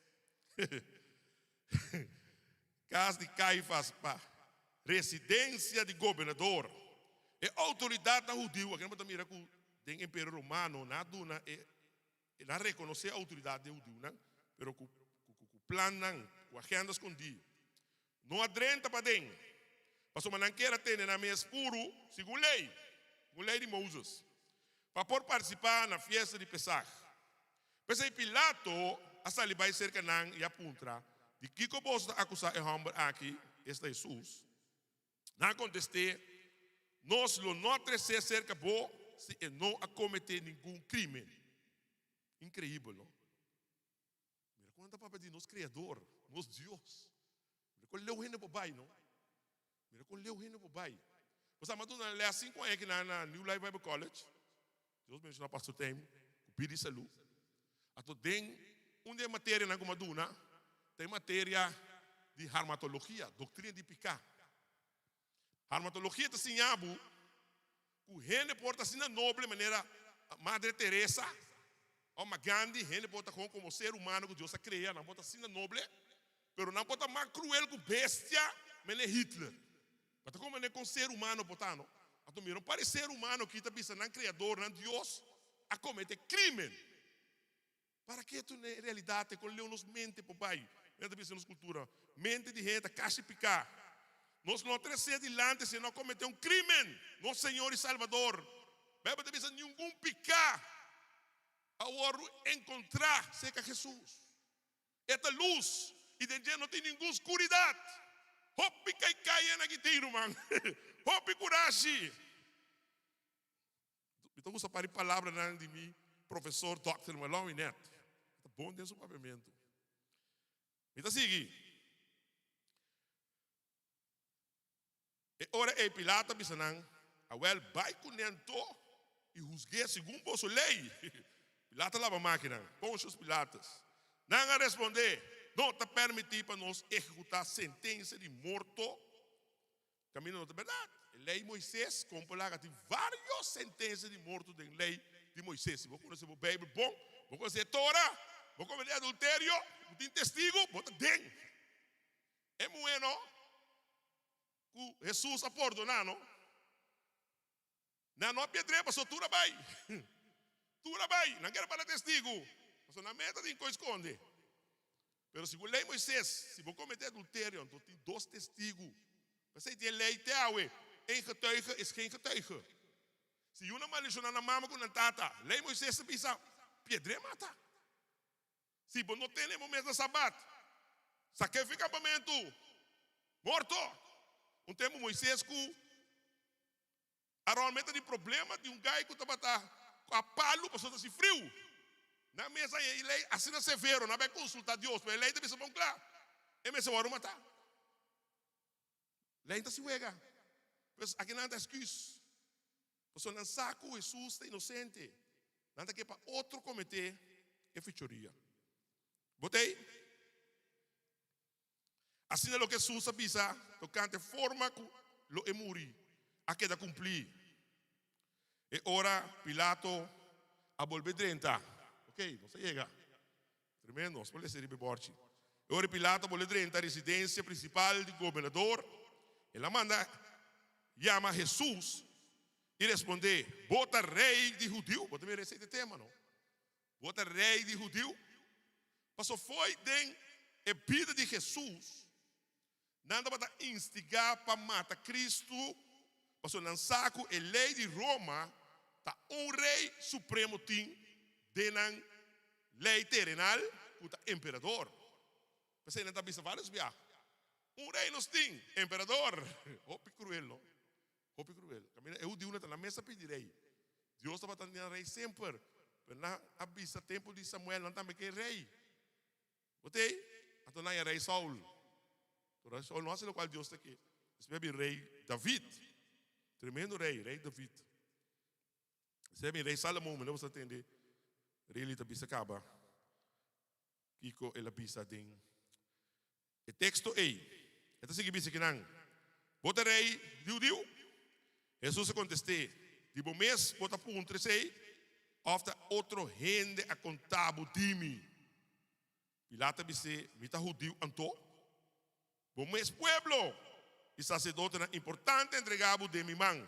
Cas di Caifas pa residencia di gobernador. E autoridadnan hudiu, aki nan bo ta mira cu den Imperio Romano nan a duna e nan a reconoce autoridad di e hudiunan, pero cu plannan, cu agenda scondi. No a drenta paden, pasobra nan kier a tene nan mes puru segun lei, segun lei di Moses, pa por partisipá na fiesta di Pesaj. P'esei Pilato a sali bai serka nan i a puntra, Di kiko boso ta akusá e hòmber aki, esta Hesus? Nan a kontest'é, Nos lo no a tres'é serka bo si e no a kometé ningun krímen. Inkreibel, no? Mira kon nan ta papia di nos Kreador, nos Dios. Mira kon leu hende por bai, no? Mira kon leu hende por bai. Bo sa, mi a duna les sinku aña kinan na New Life Bible College. Dios bendiciona Pastor Tim ku pidi salu. Anto den un di e materianan ku mi a duna ta e materia di harmatologia, doktrina di piká. Harmatologia ta siña bo ku hende por ta asina noble manera Madre Teresa òf ma Gandhi, hende por ta kon komo ser humano ku Dios a krea, nan por ta asina noble, pero nan por ta mas kruel ku bestia manera Hitler. Bo ta komprende kon ser humano por ta, no? Anto mira un par di ser humano aki ta bisa nan Kreador, nan Dios, a komete krimen. Para ke tu na e realidat e kon leu nos mente por bai? Mira ta bisa nos kultura, mente di hende ta kasi piká. Nos no a tresé dilanti si e no a kometé un krimen, nos Señor i Salbador. Beibel ta bisa ningun piká a wòrdu enkontrá serka Hesus. E ta lus i den dje no tin ningun skuridat. Hopi kai-kai e na ki tin, ruman. Hopi kurashi. Mi ta usa par di palabranan di mi profesor Dòkter Maloney net. E ta bon den su papiamentu. Mi ta sigui. E ora ei Pilato a bisa nan, Awel, bai ku ne anto i husg'é segun boso lei. Pilato a laba makinan, Pontius Pilatus. Nan a respondé, No ta permití pa nos ehekutá sentensia di morto. Kaminda no ta bèrdat. E lei Moises kon por laga tin vários sentensia di morto den lei di Moises. Si bo konosé bo Beibel bon, bo konosé e Tora, bo kometé adulterio, bo tin testigu, bo ta den. E muhé no ku Hesus a pordoná no, nan no a piedr'é pasobra tur a bai. Tur a bai, nan kere para testigu, pasobra nan meta tin kos skonde. Pero segun lei Moises, si bo kometé adulterio, anto tin dos testigu. P'esei tin e lei te awe, Een getuige is geen getuige. Si yu nan maldishoná nan mama ku nan tata, lei Moises ta bisa, piedr'é mata. Si bo no tene bo mes na Sabat, sak'é fi kampamentu, morto. Un tempu Moises ku Aron meta di problema di un gai ku tabata ku a palu pasobra ta hasi friu. Nan mes a e lei asina severo, nan a bai konsultá Dios, pero e lei ta bisa bon kla, e mester wòrdu matá. Lei ta sin wega. Pues aki nan ta esküs. Pasobra nan sa ku Hesus ta inosente. Nan ta ke pa otro kometé e fechoria. Bo ta ei? Asina loke Hesus a bisa tokante forma ku lo e muri a keda kumplí. E ora Pilato a bolbe drenta. Ok, nos a yega. Tremendo, nos por lesa riba e bòrchi. E ora Pilato a bolbe drenta residensia prinsipal di gobernador, el a manda yama Hesus i respondé, Bo ta rei di hudiu? Bo ta mira esei ta e tema, no? Bo ta rei di hudiu? Pasobra fo'i den e bida di Hesus, nan tabata instigá pa mata Kristu, pasobra nan sa ku e lei di Roma ta un rei supremo tin den nan lei terenal ku ta emperador. P'esei nan ta bisa vários biaha, Un rei nos tin, emperador! Hopi kruel, no? Hopi kruel. Kaminda e hudiunan ta na mesa pidi rei. Dios tabata nan rei semper, pero nan a bisa tempu di Samuel nan tambe ke rei. Bo ta ei? Anto nan a rei Saul. Pero rei Saul no hasi lokual Dios ta ke. Despues a bin rei David. Tremendo rei, rei David. Despues a bin rei Salomon. Mi no boso a tende Reli ta bisa kaba kiko el a bisa den e teksto ei. E ta sigui bisa kinan, Bo ta rei di hudiu? Hesus a kontest'é, Di bo mes bo ta puntra esei, òf ta otro hende a konta bo di mi? Pilato a bis'é, Mi ta hudiu anto? Bo mes pueblo i saserdotenan importante a entregá bo den mi man.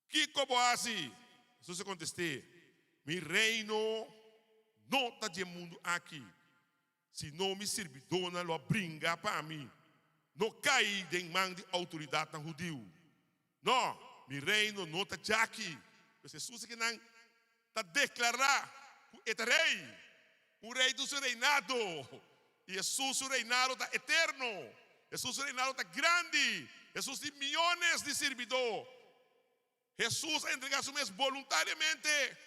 Kiko bo hasi? Hesus a kontest'é, Mi reino no ta di e mundu aki. Si no mi sirbidónan lo a bringa pa mi no kai den man di outoridatnan hudiu. No, mi reino no ta djaki. Pues Hesus a kinan ta deklará ku e ta rei. Un rei tin su reinado, i Hesus su reinado ta eterno. Hesus su reinado ta grandi. Hesus tin miónes di sirbidó. Hesus a entregá su mes boluntariamente.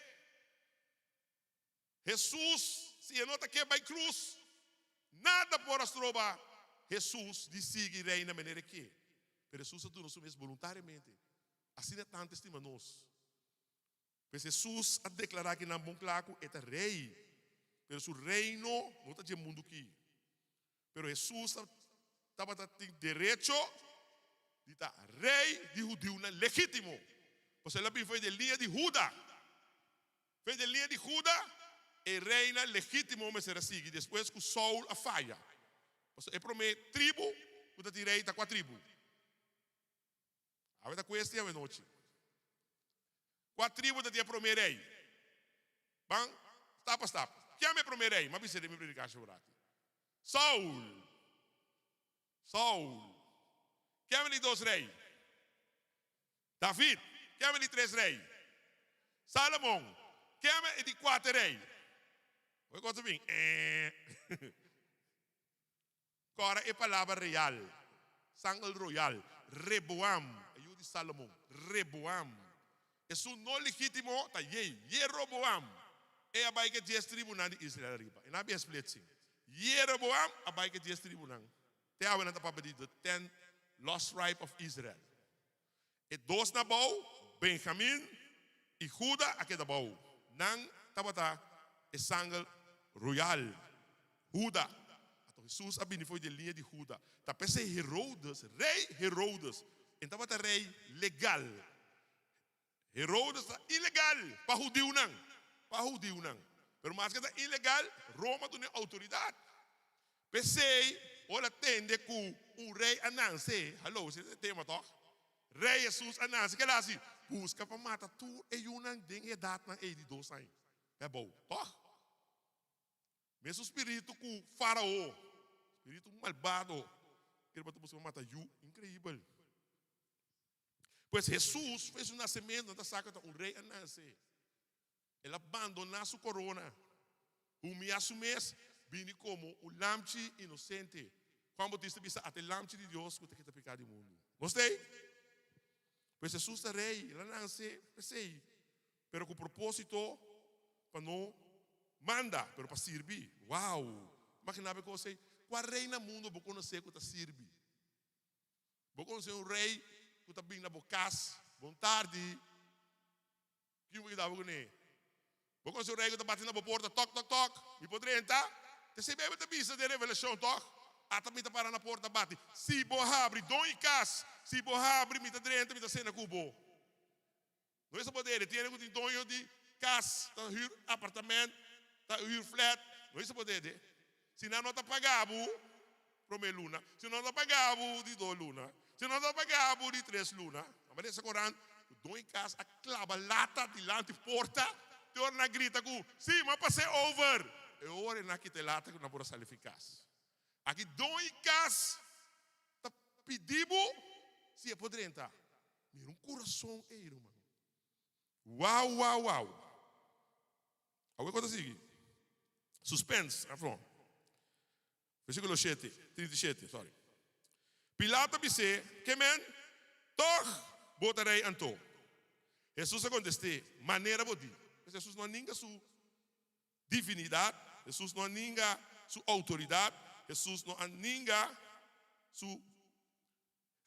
Hesus, si e no ta ke bai krus, nada por a stroba Hesus di sigui reina manera e ke. Pero Hesus a duna su mes boluntariamente. Asina tantu e stima nos. Pues Hesus a deklará kinan bon kla ku e ta rei, pero su reino no ta dje mundu ki. Pero Hesus tabata tin derecho di ta rei di hudiunan legítimo, pasobra el a bin for di e liña di Huda. Fe den liña di Huda, e reina legítimo mester a sigui despues ku Saul a faya. Pasobra e promé tribu ku ta tin rei ta kua tribu? Awe ta kuesti awe nochi. Kua tribu ta tin e promé rei? Ban stap pa stap. Kian e promé rei? M'a bisa den mi predikashon un rati. Saul. Saul. Kian e di dos rei? David, ken e di tres rei? Salomon, ken e di kuater rei? Hopi kos ta bin eh. Kòrda e palabra real, sangel royal, Reboam, e yu di Salomon, Reboam. Esun no legítimo ta yei, Jeroboam. E a bai ku e dies tribunan di Israel ariba. E nan a bin splitsing. Jeroboam a bai ku e dies tribunan. Te awe nan ta papia di the ten lost tribe of Israel. E dos na bou, Benjamin i Huda a keda bou. Nan tabata e sanger royal, Huda. Anto Hesus a bini for di e liña di Huda. Ta p'esei Herodes, rei Herodes, e tabata rei legal. Herodes ta ilegal pa hudiunan, pa hudiunan. Pero maske ta ilegal, Roma duna e outoridat. P'esei, ora a tende ku un rei a nanse, haló, esei ta e tema tòg? Rei Hesus a nanse, ke el a hasi? Buska pa mata tur e yunan den e edatnan ei di dos aña pa abou, tòg? Mesun spiritu ku Fárao, spiritu malbado, kere pa ta buska pa mata yu, inkreibel. Pues Hesus fe su nasementu nan ta sa ku ta un rei a nase. El a bandoná su korona, humiá su mes, bini komo un lamchi inosente. Juan Bautista bisa, Ata e lamchi di Dios ku ta kita piká di mundu. Nos ta ei? Pues Hesus ta rei, el a nase p'esei, pero ku propósito pa no. manda, pero pa sirbi. Wow! Imaginá bo e kos ei. Kua rei na mundu bo konosé ku ta sirbi? Bo konosé un rei ku ta bin na bo kas, Bon tardi. Kin bo kita bo kuné? Bo konosé un rei ku ta bati na bo porta, Tok, tok, tok, mi por drenta? Ta esei Beibel ta bisa den Revelashon, tòg? Ata mi ta para na porta bati. Si bo habri, don i kas, si bo habri, mi ta drenta, mi ta sena ku bo. No esa poder, e tiene ku tin doño di kas, ta hür apartament, ta hür flat, no esa poder de. Si nan no ta paga bo prome luna, si nan no ta paga bo di dos luna, si nan no ta paga bo di tres luna, nan bai lesa koran ku doño di kas a klaba lata dilanti porta, te ora nan a grita ku, si, mi a pas'é over! E ora nan a kita e lata ku nan por a sali fi kas. Aki doño di kas ta pidi bo si e por drenta. Mira un kurason ei, ruman. Wou, wou, wou. Awe kon ta sigui? Suspens, aflon. Versíkulo shete, 37, sorry. Pilato a bis'é, Ke men? Tòg bo ta rei anto? Hesus a kontest'é, Manera bo di. Pues Hesus no a ninga su divinidat, Hesus no a ninga su outoridat, Hesus no a ninga su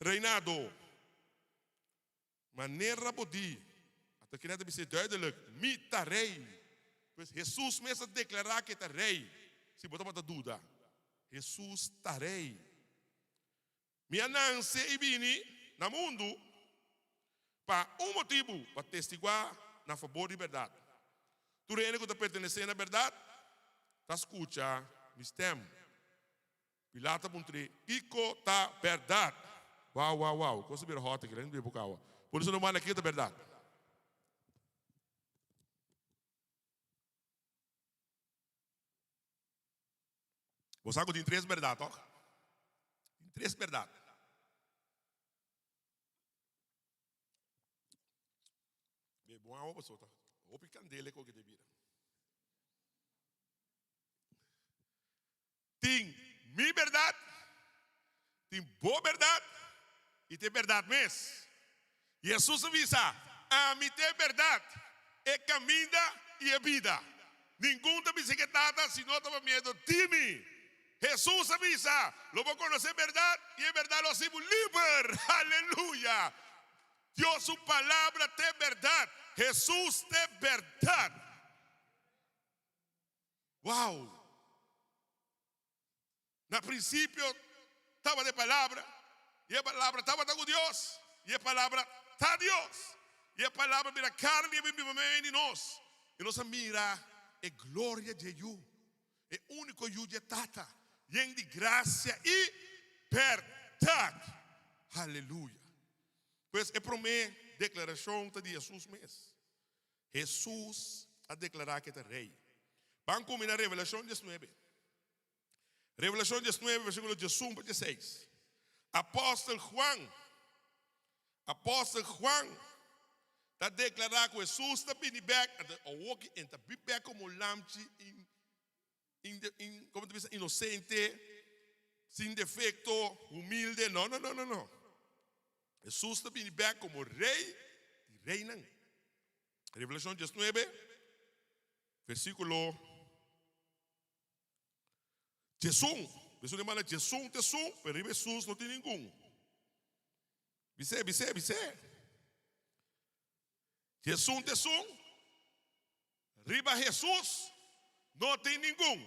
Reinado, manera bo di, ata kina ta bis'é duidelijk, Mi ta rei. Pues Hesus mes a deklará ku e ta rei. Si bo tabata duda, Hesus ta rei. Mi a nanse i bini na mundu pa un motibu, pa testiguá na fabor di bèrdat. Tur hende ku ta pertenesé na bèrdat ta skucha mi stèm. Pilato a puntr'é, Kiko ta bèrdat? Wou, wou, wou, kos a bira hòt aki, laat mi bebe poko awa. Por eso no manda kiko ta bèrdat. Bo sa ku tin tres bèrdat, tòg? Tin tres bèrdat. Bebe bon awa pasobra ta hopi kandela e koke ta bira. Tin mi bèrdat, tin bo bèrdat i tin e bèrdat mes. Hesus a bisa, Ami ta e bèrdat, e kaminda i e bida. Ningun ta bisa ku e Tata si no ta pa miedo di mi. Hesus a bisa, Lo bo konosé e bèrdat i e bèrdat lo hasi bo liber. Aleluya! Dios su Palabra ta e bèrdat. Hesus ta e bèrdat. Wow! Na prinsipio tabata e Palabra, i e Palabra tabata ku Dios, i e Palabra ta Dios. I e Palabra bira karni i a bin biba meimei di nos, i nos a mira e gloria dje Yu, e úniko Yu dje Tata, yen di grasia i bèrdat. Aleluya! Pues e promé deklarashon ta di Hesus mes. Hesus a deklará ku e ta Rei. Ban kuminá Revelashon diesnuebe. Revelashon diesnuebe, versíkulo diesun pa dieseis. Apòstel Juan, apòstel Juan ta deklará ku Hesus ta bini bèk, anto awoki e ta bin bèk komo lamchi in, in, in, komo ta bisa, inosente, sin defekto, humilde. No, no, no, no, no. Hesus ta bini bèk komo Rei di reinan. Revelashon diesnuebe, versíkulo diesun. Esun di manda diesun ta esun, pero riba Hesus no tin ningun. Bis'é, bis'é, bis'é. Diesun ta esun, riba Hesus no tin ningun.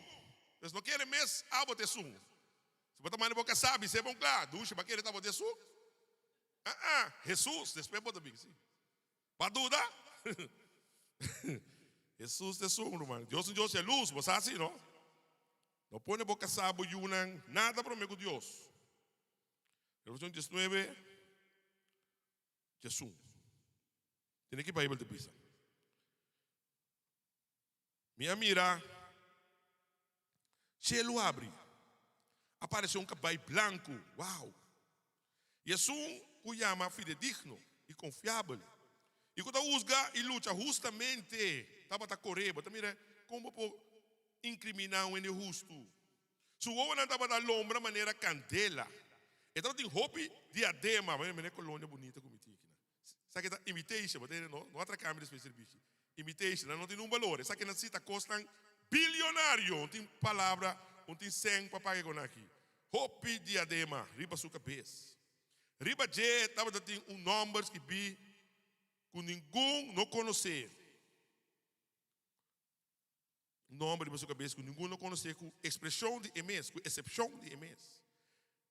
Pues no kere mes abo ta esun. Si bo ta manda bo kasá, bis'é bon kla, dushi, bo a kere ta abo ta esun? Ah-ah, Hesus, despues bo ta bin, si. Bo a duda? Hesus ta esun, ruman. Dios un Dios di lus, bo sa asi, no? No pone bo kasá, bo yunan, nada promé ku Dios. Revelashon diesnuebe. Djesun. Tene ki Bijbel ta bisa. Mi a mira cielo abri. Aparece un cabai blanco. Wow! Y esun cu yama fidedigno y confiabel y cu ta huzga y lucha hustamente tabata core. Bo ta mira con bo por incrimina un hende hustu? Su wowonan tabata lombra manera kandela. E tabatin hopi diadema. Mira, mira e kolonia bunita ku mi tin akinan. Esaki ta imitation, bo ta hende no, no atraká mi despues di sirbishi. Imitation, nan no tin un balor. Esakinan si ta kosnan Bilionario, no tin palabra, no tin sèn pa paga ku aki. Hopi diadema, riba su kabes. Riba dje tabatin un nòmber skibí ku ningun no konosé. Un nòmber riba su kabes ku ningun no konosé, ku ekspreshon di e mes, ku eksepshon di e mes.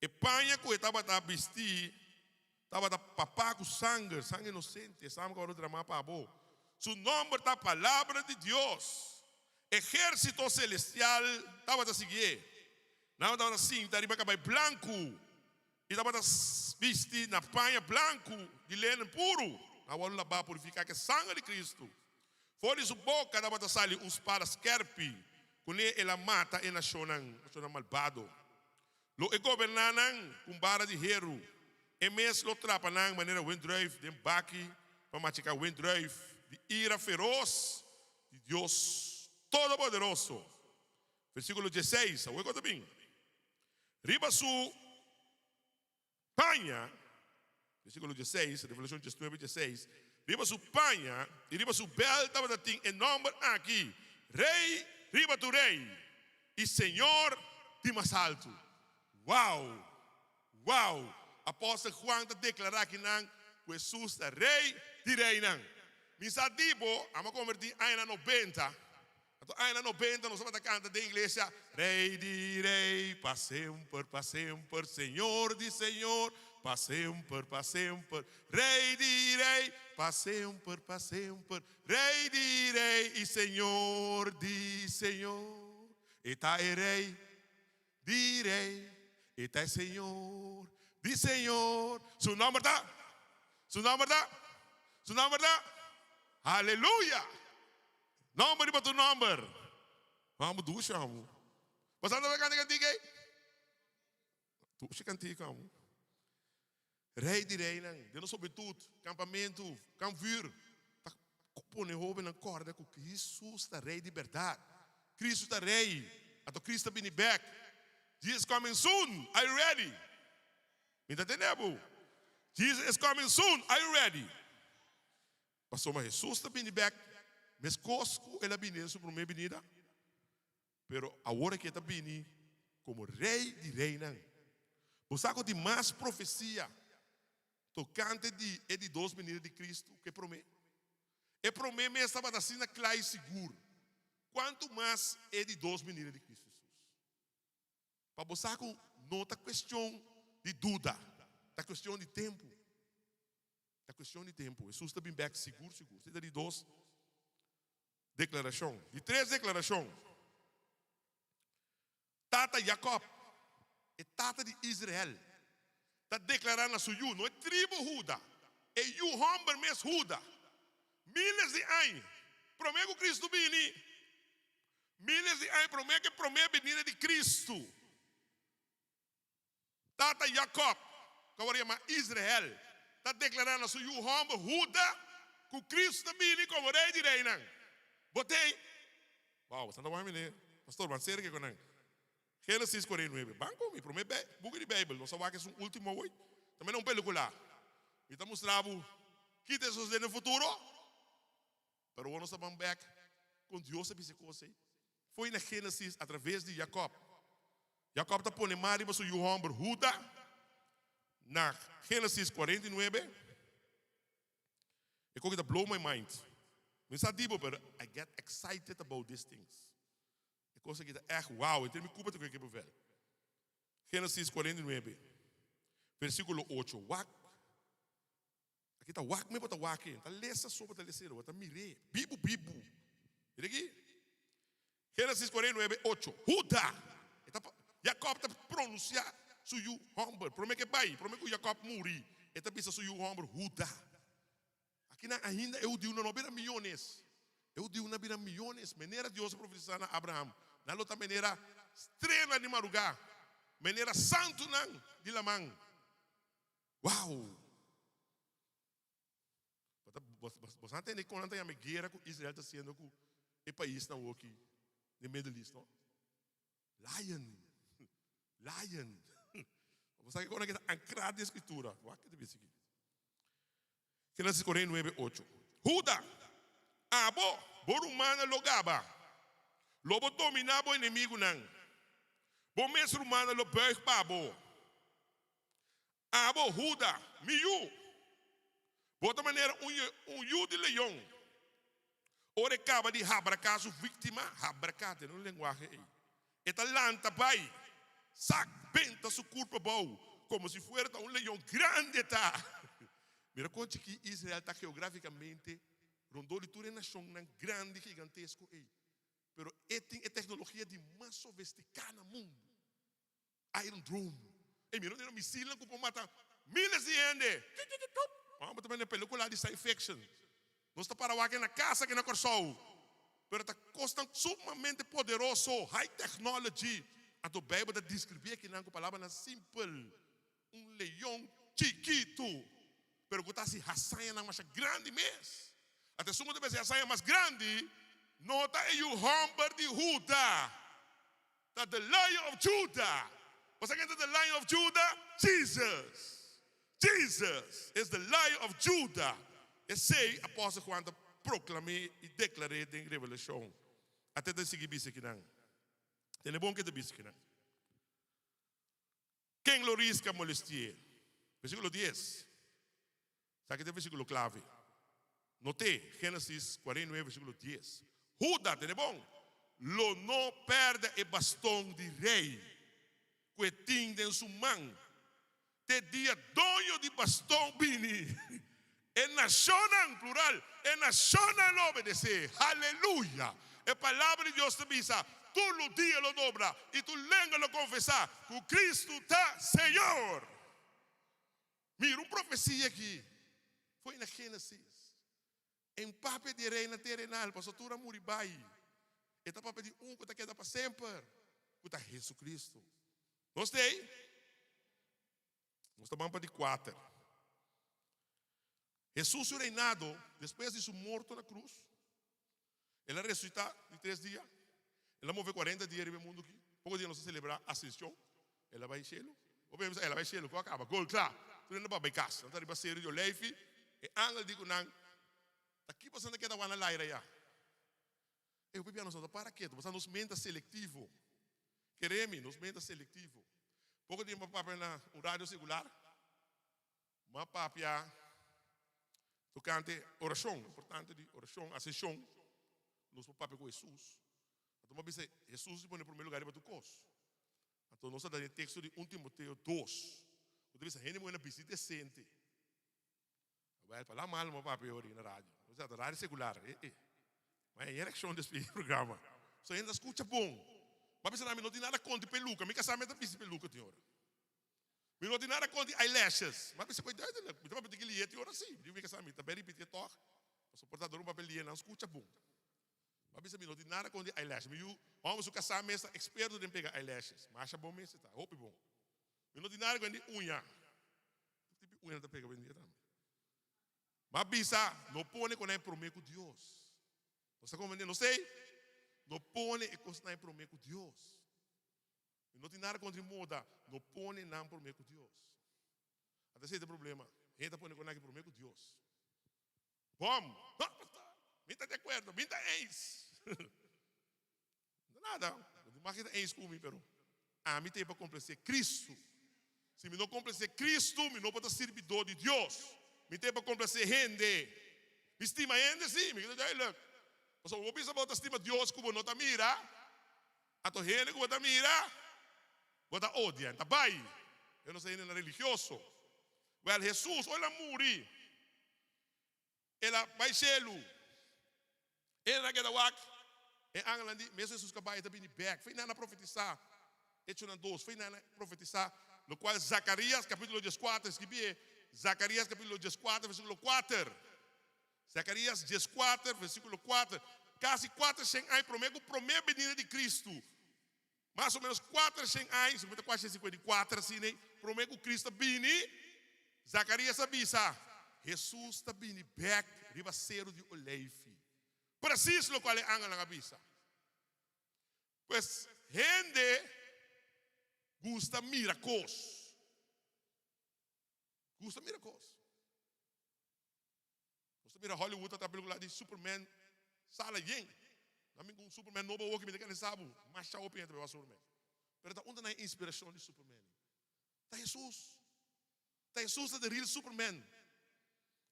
E paña ku e tabata bisti tabata papá ku sanger, sanger inosente, sanger ku a wòrdu dramá pa bo. Su nòmber ta Palabra di Dios. Ehérsito selestial tabata siguié. Nan tabata sinta riba kabai blanku i tabata bisti na paña blanku di lenen puru. Nan a wòrdu labá, purifiká ku e sanger di Kristu. For di su boka tabata sali un spada skèrpi, kuné el a mata e nashonnan, nashonnan malbado. Lo e goberná nan ku un bara di heru. E mes lo trapa nan manera wendrùif den baki pa machiká wendrùif di ira feros di Dios Todopoderoso. Versíkulo dieseis, awor ku ta bin riba su paña, versíkulo dieseis, Revelashon diesnuebe, dieseis, riba su paña i riba su bèl tabata tin e nòmber aki, Rei riba tur rei i Señor di mas altu. Wow! Wow! Apòstel Juan ta deklará akinan ku Hesus ta Rei di reinan. Mi sa di bo, amo a kombertí añanan nobenta. Anto añanan nobenta nos tabata kanta den iglesia, Rei di rei, pa semper, pa semper, Señor di señor, pa semper, pa semper, Rei di rei, pa semper, pa semper, Rei di rei i Señor di señor. E ta e Rei di rei, e ta e Señor di señor. Su nòmber ta? Su nòmber ta? Su nòmber ta? Aleluya! Nòmber riba tur nòmber. Amo dushi amo. Bo sa tabata kanta e kantika ei? Dushi kantika amo. Rei di reinan, den nos hobentut, kampamentu, kampvuur, ta pone hóbennan kòrda ku Hesus ta Rei di bèrdat. Kristu ta Rei, anto Kristu ta bini bèk. Jesus is coming soon, are you ready? Mi ta tende bo. Jesus is coming soon, are you ready? Pasobra Hesus ta bini bèk meskos ku el a bini den su promé binida. Pero awor aki e ta bini komo Rei di reinan. Bo sa ku tin mas profesia tokante di e di dos binida di Kristu ku e promé? E promé mes tabata asina kla i sigur. Kuantu mas e di dos binida di Kristu Hesus? Pa bo sa ku no ta kuestion di duda, ta kuestion di tempu. Ta kuestion di tempu. Hesus ta bin bèk sigur sigur. Esei ta di dos deklarashon. Di tres deklarashon, Tata Jakòb, e tata di Israel, ta deklará na su yu, no e tribu Huda, e yu hòmber mes Huda, míles di aña promé ku Kristu bini, míles di aña promé ku e promé binida di Kristu. Tata Jakòb, ku awor yama Israel, ta deklará na su yu hòmber Huda ku Kristu ta bini komo Rei di reinan. Bo t'ei? Wow, bo ta wak mi ne, pastor, ban serka ku nan. Génesis 49. Ban ku mi, promé buki di Beibel. Nos a wak esun último awor. Ta mira un pelikula. Mi ta mustra bo ki ta sosodé den futuro. Pero awor nos ta ban bèk kon Dios a bisa e kos ei. Foi na Génesis atraves di Jakòb. Jakòb ta pone man riba su yu hòmber Huda na Génesis 49. E koki ta blow my mind. Mi sa di bo, pero I get excited about these things. E kos aki ta ègt wow. Henter mi kupa ta kohe ke bevel. Génesis 49, versíkulo 8. Wak. Aki ta wak mi bo ta wak e. Ta lesa so bo ta lesa bo ta mir'é. Bibu bibu. Mira aki. Génesis 49, 8. Huda. E ta, Jakòb ta pronunsiá su yu hòmber. Promé ku e bai, promé ku Jakòb muri, e ta bisa su yu hòmber Huda. Akinan ainda e hudiunan no a bira miónes. E hudiunan a bira miónes. Manera Dios a profetisá na Abraham, nan lo ta manera strena di marugá, manera santunan di laman. Wow! Bo sa tende kon nan ta yama e guera ku Israel ta hasiendo ku e paisnan awoki den Middle East, no? Lion! Lion! Bo sa kon nan ta ankrá den Skritura. Wak ke ta bisa aki. Génesis 49, 8. Huda, abo, bo rumannan lo gaba. Lo bo dominá bo enemigunan. Bo mes rumannan lo buig pa bo. Abo, Huda, mi yu, bo ta manera un yu di leon. Ora e kaba di habraká su víktima, habraká den un lenguahe ei, e ta lanta bai, sak benta su kurpa abou, komo si fuera ta un leon grandi e ta. Mira kon chikí Israel ta geográfikamente rondó di tur e nashonnan grandi gigantesko ei. Pero e tin e teknologia di mas sofestiká na mundu. Iron Dome. Ey, mira un misilnan ku por mata miles di hende. Bo ta mira pelikula di science fiction. Nos ta para wak na kas aki na Kòrsou. Pero ta kosnan sumamente poderoso, high technology. Anto Beibel ta deskribí akinan ku palabranan simpel. Un leon chikitu, pero ku ta hasi hazañanan masha grandi mes. Ata esun ku ta hasi hazaña mas grandi no ta e yu hòmber di Huda. Ta the Lion of Judah. Bo sa ken ta the Lion of Judah? Jesus. Jesus is the Lion of Judah. Esei Apostel Juan ta proklam'é i deklar'é den Revelashon. Ata e ta sigui bisa kinan. Tende bon ke e ta bisa kinan. Ken lo riska molesti'é? Versíkulo dies. Esaki ta e versíkulo klave. Not'é, Génesis 49, versíkulo dies. Huda, tene bon, lo no pèrdè e baston di rei ku e tin den su man te dia doño di baston bini. E nashonnan, plural, e nashonnan lo obedesé. Haleluya! E Palabra di Dios ta bisa, Tur rudia lo dobla i tur lenga lo konfesá ku Kristu ta Señor. Mira un profesia aki foi na Génesis. E un papia di e reina terenal, pasobra tur a muri bai. E ta papia di un ku ta keda pa semper, ku ta Hesukristu. Nos ta ei? Nos ta ban pa di kuater. Hesus su reinado despues di su morto na krus, el a resusitá di tres dia, el a move kuarenta dia riba e mundu aki. Poko dia nos a selebrá Asenshon, el a bai shelu. Bo pensa el a bai shelu, ku a kaba? Gol kla! Tur hende a bai kas. Nan ta riba seru di Oleifi, e angel di ku nan, Ta ki boso ta keda wana laira ya? E hopi bia nos no ta para ketu, pasobra nos mente ta selektivo. Kere mi, nos mente ta selektivo. Poko tempu a papia na un radio sekular, mi a papia tokante orashon, importante di orashon, asenshon. Nos por papia ku Hesus. Anto mi a bisa, Hesus di pone promé lugar riba tur kos. Anto nos a da e teksto di un Timoteo dos, ku ta bisa hende muhé na bisti desente. Wel, pa la mal mo papia ori na radio. O sea, ta radio secular. Eh, eh. Ma e reaccion despues di programa. So hende ta scucha bon. Ma bisa nan mi no tin nada contra peluca. Mi casa mi ta bisti peluca tin ora. Mi no tin nada contra eyelashes. Ma bisa koe duidelijk. Mi ta papia tin ki lie tin ora si. Mi di mi casa mi ta bay ripiti toch. Pasobra por ta dor un papia lie nan scucha bon. Ma bisa mi no tin nada contra eyelashes. Mi yu homber su casa mes ta experto den pega eyelashes. Masha bon mes e ta. Hopi bon. Mi no tin nada contra uña. Tur tipo uña ta pega hoy en dia tambe. Ma bisa, no pone con e prome cu Dios. Nos ta comprende? No sei? No pone e cosnan prome cu Dios. Mi no tin nada contra moda. No pone nan prome cu Dios. Ata esey ta e problema. Hende ta pone con nan prome cu Dios. Bom, no pastor, mi ta di acuerdo, mi ta eens. No nada, no tin mag ta eens ku mi, pero ami ta e pa komplesé Kristu. Si mi no komplesé Kristu, mi no por ta sirbidó di Dios. Mi ta e pa komplesé hende. Mi stima hende, sí, mi ke ta duidelijk. Pasobra bo bisa bo ta stima Dios ku bo no ta mira, anto hende ku bo ta mira, bo ta odia, ta bai. E nos ta hendenan religioso. Wèl, Hesus, ora el a muri, El a bai shelu. El a keda wak. E angelnan di, Mesun Hesus kabai ta bini bek. Fei nan a profetisá. Echonan dos. Fei nan a profetisá lokual Zakarias kapítulo dieskuater skibié. Zakarias kapítulo dieskuater versíkulo kuater. Zakarias dieskuater versíkulo kuater. Kasi kuatershen aña promé ku promé benida di Kristu. Mas o ménos kuatershen aña, 5454 asina, promé ku Kristu a bini, Zakarias a bisa, Hesus ta bini bèk riba Seru di Oleifi. Presis lokual e angelnan a bisa. Pues, hende gusta mira kos. Gusta mira kos. Nos ta mira Hollywood ta traha pelikula di Superman, sala yen. Nan bin ku un Superman nobo awo ki mi ta kere sa bo. Masha hopi hende ta beba Superman. Pero ta unda nan e inspirashon di Superman? Ta Hesus. Ta Hesus ta de real Superman.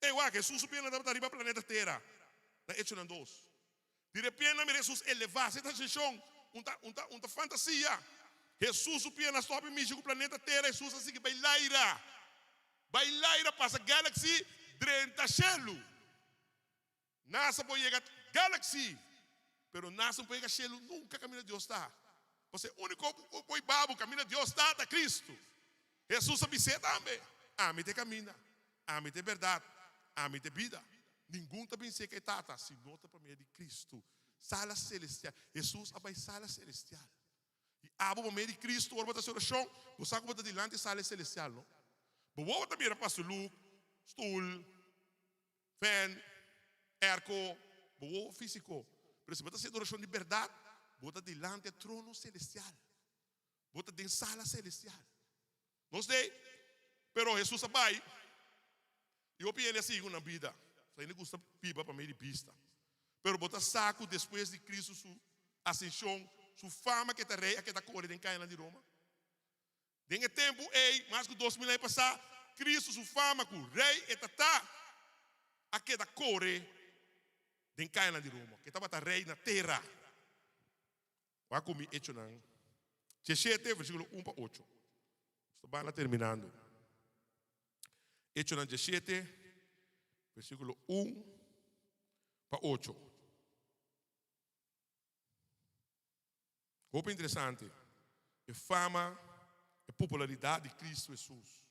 Ey wak, Hesus su piennan tabata riba planeta Tera na Echonan dos. Di repente nan mira Hesus elevá. Esei ta senshon, un ta, un ta, un ta fantasia. Hesus su piennan stòp i mishi ku planeta Tera, Hesus a sigui bai laira. Bai laira pasa galaxy drenta shelu. NASA por yega galaxy, pero NASA no por yega shelu nunka kaminda Dios ta. Pasobra e úniko ku por hiba bo kaminda Dios ta, ta Kristu. Hesus a bis'é tambe, Ami ta e kaminda, ami ta e bèrdat, ami ta e bida. Ningun ta bins'é ku e Tata si no ta pa medio di Kristu. Sala selestial. Hesus a bai sala selestial. I abo pa medio di Kristu ora bo ta hasi orashon, bo sa ku bo ta dilanti e sala selestial, no? Bo wowo ta mira Pastor Luke, stul, Fan, airco, bo wowo físico. Pero si bo ta hasi adorashon di bèrdat, bo ta dilanti e trono selestial. Bo ta den sala selestial. Nos dei, pero Hesus a bai i hopi hende a sigui ku nan bida. Sa hende gusta biba pa medio di bista. Pero bo ta sa ku despues di Kristu su asenshon, su fama ke ta rei a keda kore den kayanan di Roma? Den e tempu ei, mas ku 2000 aña pasá, Kristu su fama ku Rei e ta ta a keda kore den kayanan di Roma, ku e tabata rei na tera. Wak ku mi Echonan 17, versíkulo 1 pa 8. Nos ta banda terminando. Echonan 17, versíkulo 1 pa 8. Hopi interesante e fama, e popularidat di Kristu Hesus.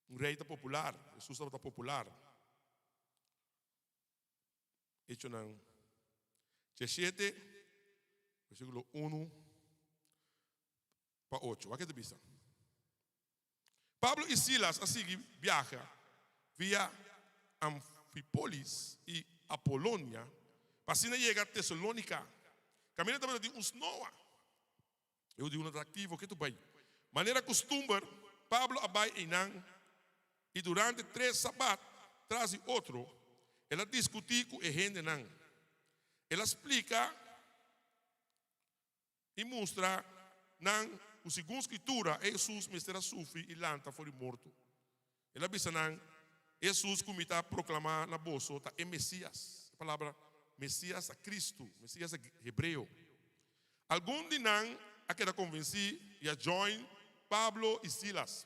Un rei ta popular, Hesus tabata popular. Echonan 17, versíkulo 1 pa 8. Wak e ta bisa. Pablo i Silas a sigui biaha via Amfipolis i Apolonia pa asina yega Tesalónika. Kaminda tabata tin un snoa. E hudiunan ta aktivo ketu bai. Manera kustumber, Pablo a bai einan i durante tres sabat tras di otro el a diskutí ku e hendenan. El a splika i mustra nan ku segun Skritura e Hesus mester a sufri i lanta for di morto. El a bisa nan, E Hesus ku mi ta proklamá na boso ta e Mesias. E palabra Mesias ta Kristu, Mesias ta hebreo. Algun di nan a keda konvensí i a join Pablo i Silas.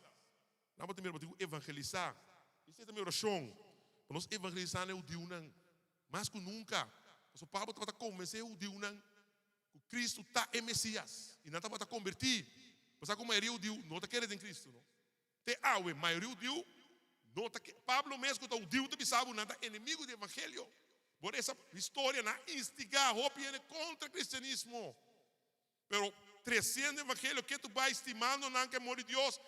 Nan bo ta mira bo tin ku evangelisá. Esei ta mi orashon, pa nos evangelisá na e hudiunan mas ku nunka. Pasobra Pablo tabata konvensé e hudiunan ku Kristu ta e Mesias, i nan tabata kombertí. Bo sa ku mayoria hudiu no ta kere den Kristu, no? Te awe, mayoria hudiu no ta kere. Pablo mes ku ta hudiu ta bisa bo nan ta enemigu di evangelio. Bo resa historia, nan a instigá hopi hende kontra kristianismo. Pero tresiendo evangelio ke tu bai stimando nan ku e amor di Dios,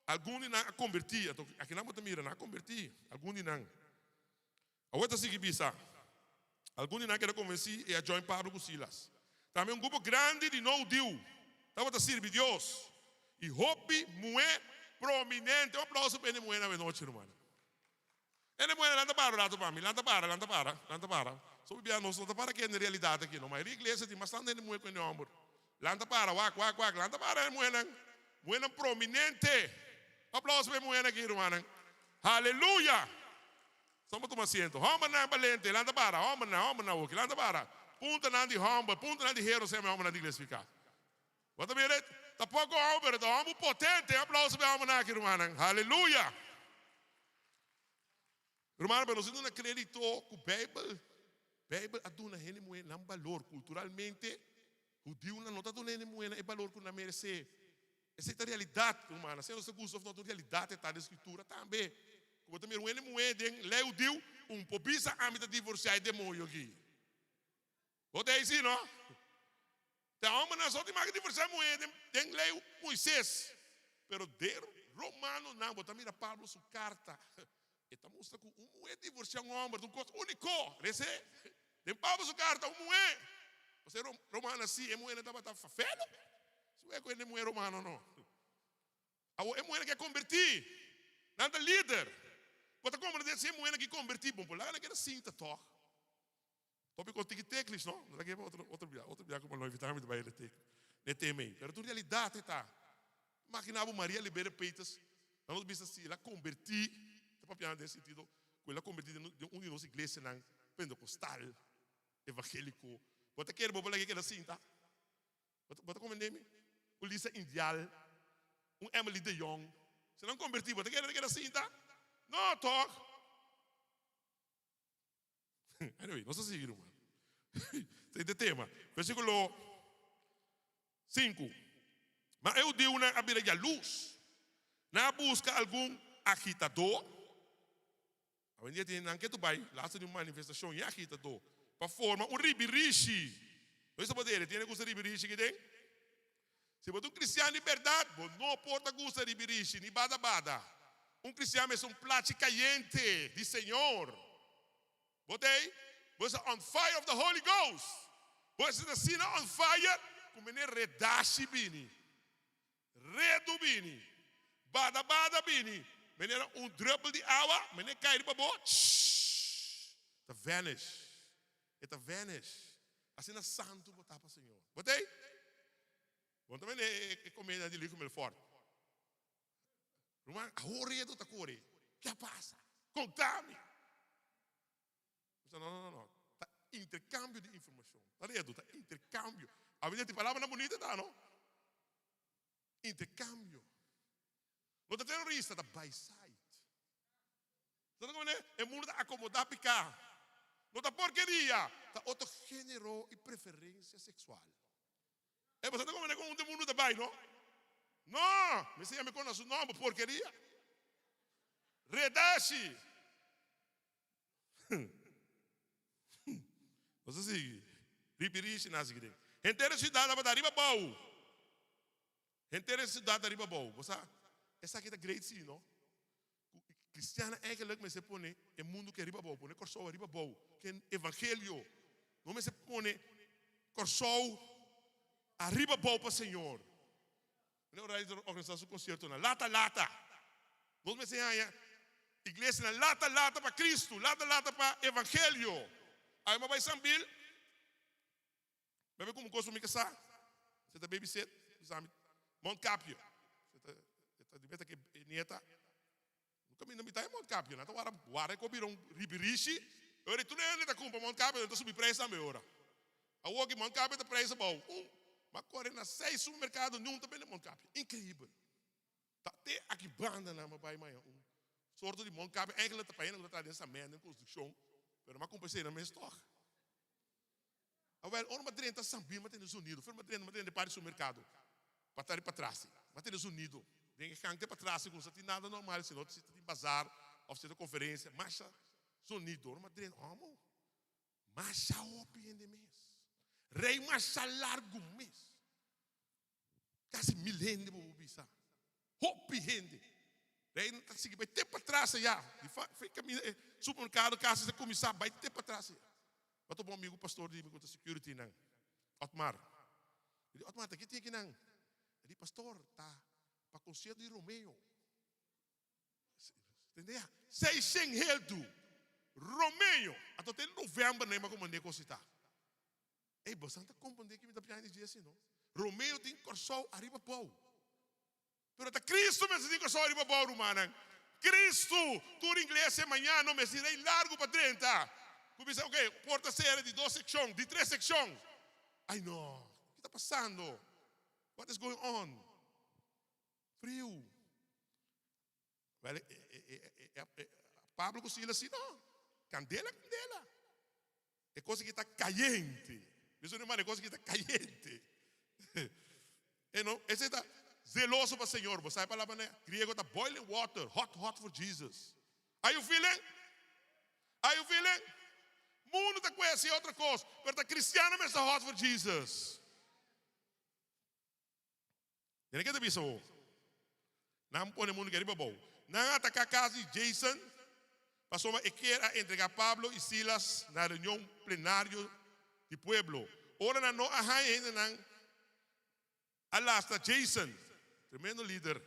algun di nan a kombertí. Anto akinan bo ta mira, nan a kombertí, algun di nan. Awor ta sigui bisa, Algun di nan keda konvensí i a join Pablo ku Silas. Tambe un grupo grandi di no hudiu tabata sirbi Dios, i hopi muhé prominente. Un aplauso pa hende muhénan awe nochi, rumannan. Hende muhénan, lanta para un ratu pa mi. Lanta para, lanta para, lanta para. So bia nos no ta para kende realidat aki no. Mayoria iglesia tin bastante hende muhé ku hende hòmber. Lanta para, wak, wak, wak. Lanta para hende muhénan. Muhénan prominente. Un aplauso pa e muhénan aki, rumannan. Haleluya! Stop a tuma asiento. Hòmbernan balente, lanta para. Hòmbernan, hòmbernan awoki, lanta para. Puntanan di hòmber, puntanan di hero, seme hòmbernan di iglesia fika. Bo ta mira, ta poko hòmber, pero ta hòmber potente. Un aplauso pa e hòmbernan aki, rumannan. Haleluya! Rumannan, pero nos a duna kredito ku Beibel, Beibel a duna hende muhé nan balor. Kulturalmente, hudiunan no ta duna hende muhénan e balor ku nan meresé. Esei ta realidat, rumannan. Sea nos ta gusta òf no, ta un realidat e ta den Skritura tambe. Ku bo ta mira un hende muhé den lei hudiu, un por bisa, Ami ta divorsiá e demoño aki. Bo ta ei si, no? Ta hòmbernan so tin mag divorsiá muhé den lei Moises. Pero den Romanonan bo ta mira Pablo su karta. E ta mustra ku un muhé divorsiá un hòmber ta un kos úniko. Res'é den Pablo su karta, un muhé. Pasobra e romano si e muhénan tabata fafelo. Si bo ku hende muhé romano no. Awor e muhénan ke kombertí, nan ta lider. Bo ta komprendé si e muhénan ke kombertí, bon por laga nan keda sinta tòg. Tópiko tiki teklis, no? No ta ke otro otro bia, otro bia ku bo lo invitá mi ta bai e tema ei. Pero tur realidat e ta. Imaginá bo Maria Libere Peters, nan nos bisa si el a kombertí, ta papiando den sentido ku el a kombertí den un di nos iglesianan pentecostal, evangéliko. Bo ta kere bo por laga e keda sinta? Bo ta komprendé mi? Un Lisa Indial, un Emily de Jong, si nan kombertí bo ta kere keda sinta? No, tòg? Anyway, nos ta sigui ruman. Siguiente tema. Versíkulo 5. Ma e hudiunan a bira yalus. Nan a buska algun agitadó. Awendia tin nan ke tu bai laatste di un manifestashon i agitadó pa forma un ribirishi. No sa bo dere, tin hende gusta ribirishi aki den? Si bo ta un kristian di bèrdat, bo no por ta gusta ribirishi ni bada bada. Un kristian mester un plachi kayente di Señor. Bo ta ei? Bo esta on fire of the Holy Ghost. Bo esta ta asina on fire ku mene redashi bini, redu bini, bada bada bini, manera un druppel di awa mene kai riba bo, shhh, ta vanish. E ta vanish. Asina santu bo ta pa Señor. Bo ta ei? Bo no ta mende e komedia di Luigi Melfort. Ruman, awor redu ta kore. Ke a pasa? Konta mi. Mi sa, no, no, no, no. Ta interkambio di informashon. Ta redu, ta interkambio. Awendia tin palabranan bunita ta, no? Interkambio. No ta terorista, ta by side. Sa ta komprendé? E mundu ta akomodá piká. No ta porkeria, ta otro género i preferensia seksual. E boso ta komprendé kon e mundu ta bai, no? No! Mester yama e kos na su nòmber, porkeria. Redashi. Nos ta sigui. Ripirishi nan a sigui den. Henter e siudat tabata riba bou. Henter e siudat ta riba bou. Bo sa, esaki ta great si, no? Ku kristiannan eigenlik mester pone e mundu ke riba bou, pone Kòrsou ariba bou, ke evangelio. No mester pone Kòrsou ariba bou pa Señor. Meneer O'Reilly ta organisá su konsiertonan lata lata. Nos mester haña iglesianan lata lata pa Kristu, lata lata pa evangelio. Awe mi a bai Sambil. Bebe komo kos ku mi ke sa. Se ta babysit, bisa mi mondkapje. Se ta, e ta di meta ke e nieta. No kaminda mi ta e mondkapje. Nan ta wara, wara e ko bira un ribirishi. E ora ei tur hende ta kumpra mondkapje, nan ta subi preis tambe ora. Awor ki mondkapje ta preis abou. Un, m'a kore na seis supermerkado, niun ta bende mondkapje. Inkreibel. Ta te aki banda nan m'a bai maya un sorto di mondkapje. Eigenlijk ta pa hende ku ta traha den samènt, den konstrukshon. Pero m'a kumpra esei nan mes tòg. Awel, ora m'a drenta Sambil, m'a tende zonido. For m'a drenta, m'a drenta e parti supermercado, pa ta riba patras. M'a tende zonido den e gang te patras, ku no sa tin nada normal, si no si ta tin bazar of si ta conferencia, masha zonido. Ora m'a drenta, homo, masha hopi hende mes. Rei masha largu mes. Casi mil hende bo por bisa. Hopi hende. Rei ta sigui bai te patras aya. Di fa fe caminda e supermercado casi ta cuminsa bai te patras aya. Bo ta bon amigo pastor di mi cu ta security nan. Otmar. Mi di Otmar ta ke tin akinan? E di pastor ta pa concierto di Romeo. Tende ya? Seishen heldu. Romeo. Anto te november nan e manda e cosita. Ey, bosan ta comprende ki mi ta pian di dje así, no? Romeo tin Kòrsou ariba bou. Pero ta Cristo mester tin Kòrsou ariba bou, rumannan. Cristo! Tur iglesia mañana no mester rei largu pa drenta. Ku bisa, ok, porta sera di dos sekshon, di tres sekshon. Ay no, ki ta pasando? What is going on? Friu. Wel, Pablo ku Silas si no. Kandela, kandela. E kos aki ta kayente. Mi su hermano, e kos aki ta kayente. E no, ese ta zeloso pa Señor. Bo sa e palabra na griego ta boiling water, hot, hot for Jesus. Are you feeling? Are you feeling? Mundo ta kwesi otro kos, pero ta cristiano mester hot for Jesus. Mira ke ta bisa bo. Nan pone mundu ke riba bou. Nan a ataká kas di Jason pasobra e kier a entregá Pablo i Silas na reunion plenario di pueblo. Ora nan no a haña hendenan a lastra Jason, tremendo lider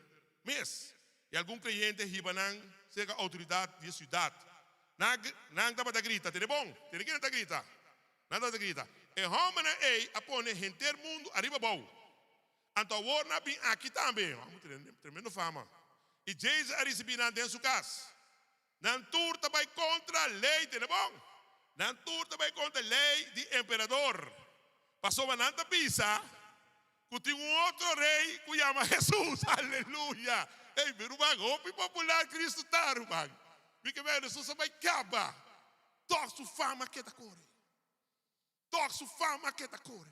mes, i algun kreyente hiba nan serka outoridat di e siudat. Nan tabata grita, Tene bon! Tene kende ta grita? Nan tabata grita, E hòmbernan ei a pone henter mundu ariba bou. Anto awor nan a bin aki tambe. Hòmber tremendo fama. I Jesus a risibí nan den su kas. Nan tur ta bai kontra lei, tende bon, nan tur ta bai kontra lei di emperador, pasobra nan ta bisa ku tin un otro rei ku yama Hesus. Aleluya! Ey, mi ruman, hopi popular Kristu ta, ruman. Mi ke mira, Hesus a bai kaba. Tòg su fama keda kore. Tòg su fama keda kore.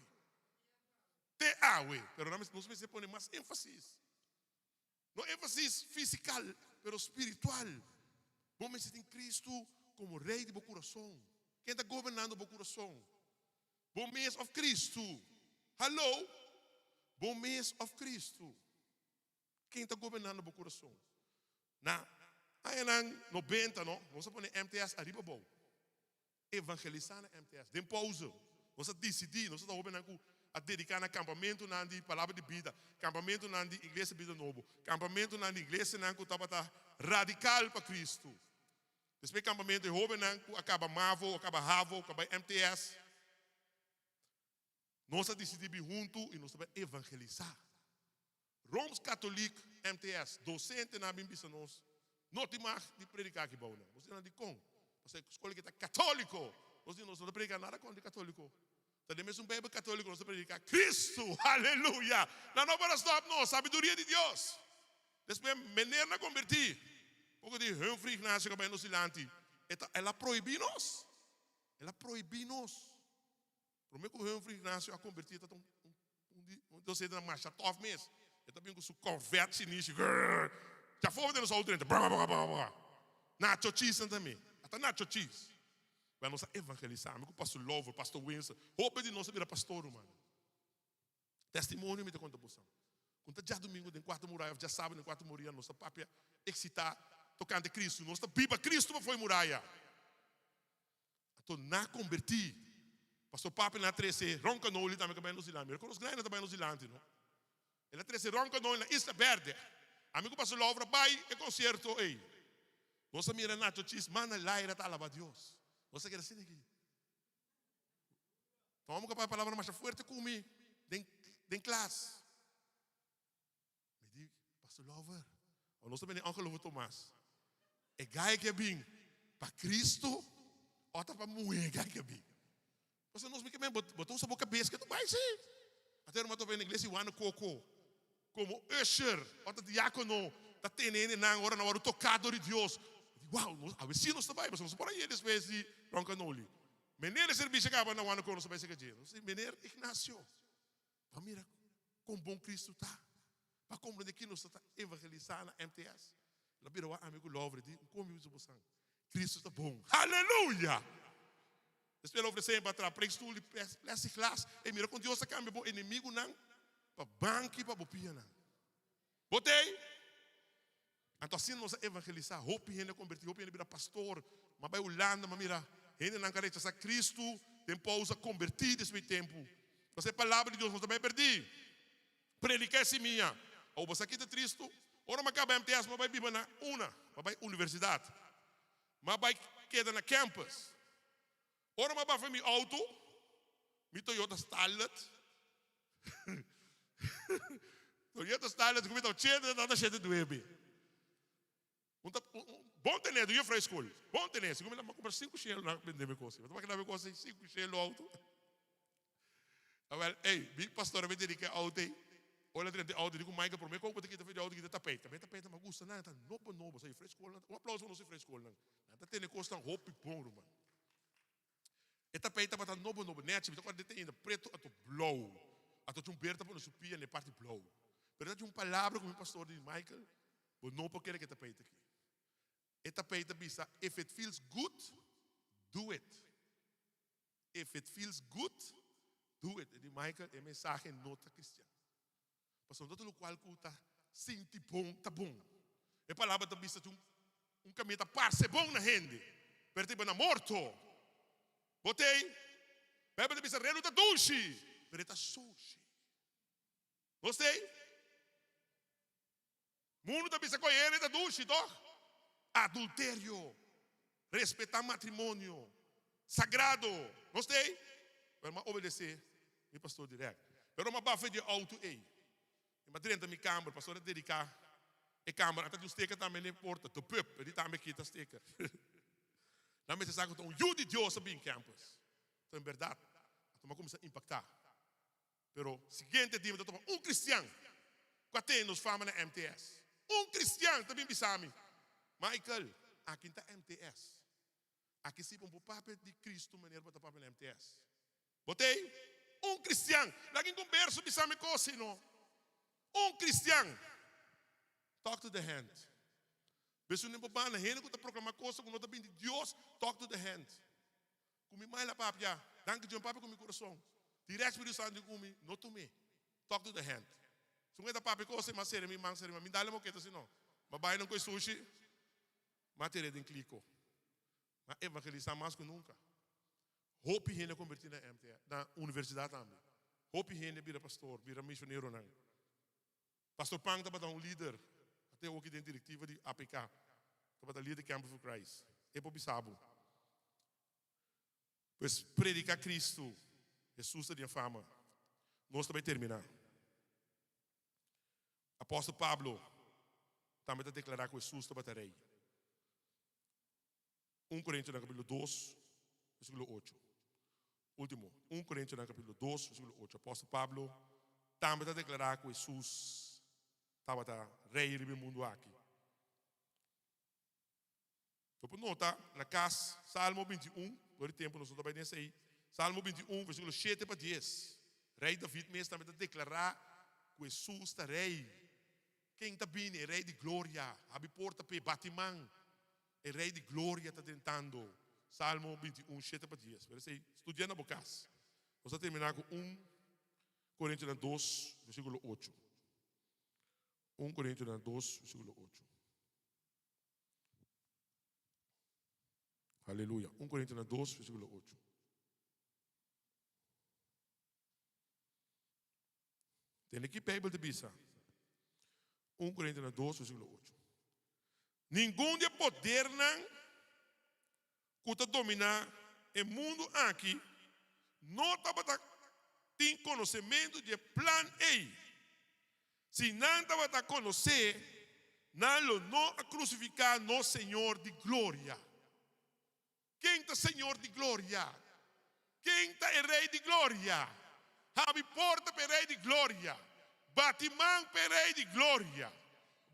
Te awe. Pero nos mester pone mas énfasis. No énfasis físikal, pero spiritual. Bo mester tin Kristu komo Rei di bo kurason. Ken ta gobernando bo kurason? Bo mes òf Kristu? Haló! Bo mes òf Kristu? Ken ta gobernando bo kurason? Na añanan nobenta, no, nos a pone MTS ariba abou. Evangelisá na MTS. Den pouze, nos a disidí, nos ta hóbennan ku a dediká na kampamentunan di Palabra di Bida, kampamentunan di Iglesia Bida Nobo, kampamentunan di iglesianan ku tabata radikal pa Kristu. Despues kampamentu e hóbennan ku a kaba Mavo, a kaba Havo, ku a bai MTS, nos a disidí bin huntu i nos ta bai evangelisá. Rooms Katolik MTS, dosentenan a bin bisa nos, no tin mag di prediká aki bou nan. Nos di nan dikon? Pasobra e skol aki ta katóliko. Nos di nos no ta prediká nada kontra di katóliko. Ta den mesun Beibel katóliko nos ta prediká Kristu! Aleluya! Nan no por a stòp nos, sabiduria di Dios. Despues menernan a kombertí. Poko di Humphrey Ignacio ku a bai nos dilanti, e ta el a prohibí nos. El a prohibí nos. Promé ku Humphrey Ignacio a kombertí e ta un un di un dosentenan masha tòf mes. E ta bin ku su Corvette shinishi grrrr. Djafor den nos outo drenta brrrr. Nacho Cheese nan ta mi. Ata Nacho Cheese. Wèl nos a evangelisá. Mi ku Pastor Lover, Pastor Winston. Hopi di nos a bira pastor rumannan. Testimonio mi ta konta boso. Ku ta djadumingu den Kuarto Muraya òf djasabado den Kuarto Muraya nos ta papia eksitá tokante Kristu. Nos ta biba Kristu pafó e muraya. Anto na kombertí. Pastor Papi na trese Ron Canoli tambe ku a bai nos dilanti. Mira kon nos grandi ta bai nos dilanti no. El a trese Ron Canoli na Isla Berde. Ami ku Pastor Laura bai e konsierto ei. Nos a mira Nacho Cheese man na laira ta alabá Dios. Nos a keda asina aki. Toma ku a papia palabra masha fuerte ku mi den den klas. Mi di, Pastor Lover, o nos ta bini Ongeloofde Tomas, e gai ke bin pa Cristo o ta pa muhé gai ke bin? Pasobra nos mi ke men, bo ta usa bo kabes ke ta bai si. Ata hermano ta bai na iglesia Juan Coco komo usher o ta diakono ta tene hendenan ora nan wòrdu toká dor di Dios. Mi di, wow, nos awe si nos ta bai pasobra nos por a yega despues di Ron Canoli. Meneer e servisio kaba na Juan Coco nos ta bai serka dje. Nos di, Meneer Ignacio, Pa mira kon bon Cristo ta. Pa comprende ki nos ta evangelisa na MTS. El a bira wak ami ku Lovre di un kombi bisa bosan. Cristo ta bon. Haleluya! Despues el a ofrece pa traha preekstoel di plastic glas. E mira kon Dios ta cambia bo enemigunan pa banki pa bo pianan. Bo t'ei? Anto asina nos a evangelisá, hopi hende a kombertí, hopi hende a bira pastor. Mi a bai Hulanda, mi a mira hendenan ku a rechasá Kristu den pousa kombertí despues di tempu. Pasobra e palabra di Dios no ta bai pèrdí. Prediká e simia. Awor bo sa ki ta tristu? Ora mi a kaba MTS mi a bai biba na una, mi a bai universidat. Mi a bai keda na campus. Ora mi a bafa mi outo, mi Toyota Starlet, Toyota Starlet ku mi ta ochenta ta ta shete nuebe. Un ta bon tene du juffrouw school. Bon tene. Sigur mi ta kumpra sinku shelu na bende mi kos. Mi ta makina mi kos sinku shelu outo. Awel, ey, mi pastor a mi dedica e auto ey. Ora el a drenta e auto, di ku Michael, prome kon ku bo ta kita for di auto kita tapijt. Tambe tapijt ta gusta nan, ta nobo nobo. Sa juffrouw school nan, un aplauso pa nos juffrouw school nan. Nan ta tene kosnan hopi bon, ruman. E tapijt tabata nobo nobo, nechi. Mi ta kòrda di te ainda, pretu ato blou. Ato Jumber ta pone su pia na e parti blou. Pero ta tin un palabra ku mi pastor di, Michael, bo no por kere ku e tapijt aki. E tapijt ta bisa, If it feels good, do it. If it feels good, do it. E di Michael, e mensahe no ta cristian. Pasobra no ta locual cu ta sinti bon ta bon. E palabra ta bisa cu un caminda ta parce bon na hende, pero ta hiba na morto. Bo t'ey? Bijbel ta bisa renu ta dushi, pero e ta sushi. Nos t'ey? Mundu ta bisa ku hende ta dushi, tòg? Adulterio, respetá matrimonio, sagrado. Nos ta ei? Pero m'a obedesé mi pastor dirèkt. Pero m'a bafe di e outo ei. I m'a drenta mi kamber. Pastor a dediká e kamber. A ta di un steker tambe na e porta. De pup. E di tambe kita steker. Nan mester sa ku ta un yu di Dios a bin campus. Anto en bèrdat, anto m'a kuminsá impaktá. Pero siguiente dia mi ta topa un kristian ku a tene nos fama na MTS. Un kristian ta bin bisa mi, Michael, aki ta MTS. Aki si bo por papia di Cristo manera bo ta papia na MTS. Bo t'ei? Un cristian. Laga in converso bisa mi cos si no. Un cristian. Talk to the hand. Besun den bo banda hende cu ta proclama cosa cu no ta bin di Dios, talk to the hand. Cu mi mai la papia. Danki Dios mi papia cu mi curason. Direct Spiritu Santo di cu mi, no tum'e. Talk to the hand. Sun e ta papia cos e mas sere mi man sere mi man. Mi dale moketa si no. Ma bai nan cu e sushi. M'a tere den kliko. M'a evangelisá mas ku nunka. Hopi hende a kombertí na MTA, na universidat tambe. Hopi hende a bira pastor, bira misioneronan. Pastor Pang tabata un lider, ate awoki den direktiva di APK. Tabata lider di Campus for Christ. E por bisa bo. Pues prediká Kristu, Hesus ta den fama. Nos ta bai terminá. Apòstel Pablo tambe ta deklará ku Hesus tabata rei. Un Korintionan kapítulo dos, versíkulo ocho. Último, Un Korintionan kapítulo dos, versíkulo ocho. Apòstel Pablo tambe ta deklará ku Hesus tabata rei riba e mundu aki. Bo por nota na kas Salmo 21, dor di tempu nos no ta bai den esei, Salmo 21 versíkulo shete pa dies. Rei David mes tambe ta deklará ku Hesus ta Rei. Ken ta bini? E Rei di gloria. Habri porta p'e, bati man. E Rei di gloria ta drentando. Salmo 21, shete pa dies. Pero esei, studia na bo kas. Nos ta terminá ku un Korintionan dos, versíkulo ocho. Un Korintionan dos, versíkulo ocho. Aleluya. 1 Korintionan 2, versíkulo 8. Tende ki Bijbel te bisa. 1 Korintionan 2, versíkulo 8. Ningun di e podernan ku ta dominá e mundu aki no tabata tin konosementu di e plan ei. Si nan tabata konosé, nan lo no a krusifiká nos Señor di gloria. Ken ta Señor di gloria? Ken ta e Rei di gloria? Habri porta pa e Rei di gloria. Bati man pa e Rei di gloria.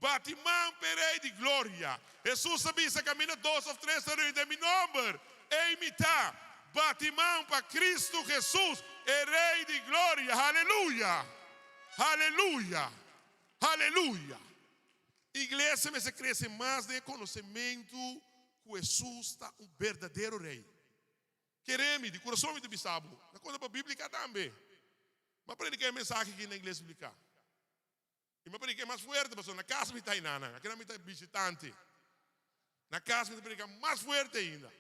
Bati man pa e Rei di gloria. Hesus a bisa, Kaminda dos òf tres ta reuni den mi nòmber, ei mi ta. Bati man pa Kristu Hesus, e Rei di gloria. Haleluya! Haleluya! Haleluya! Iglesia mester krese mas den e konosementu ku Hesus ta un berdadero Rei. Kere mi, di kurason mi ta bisa bo, na konta pa Bíblika tambe. Mi a prediká e mensahe aki na Iglesia Bíblika. I mi a prediká mas fuerte pasobra na kas mi ta enanan, akinan mi ta bishitante. Na kas mi ta prediká mas fuerte ainda.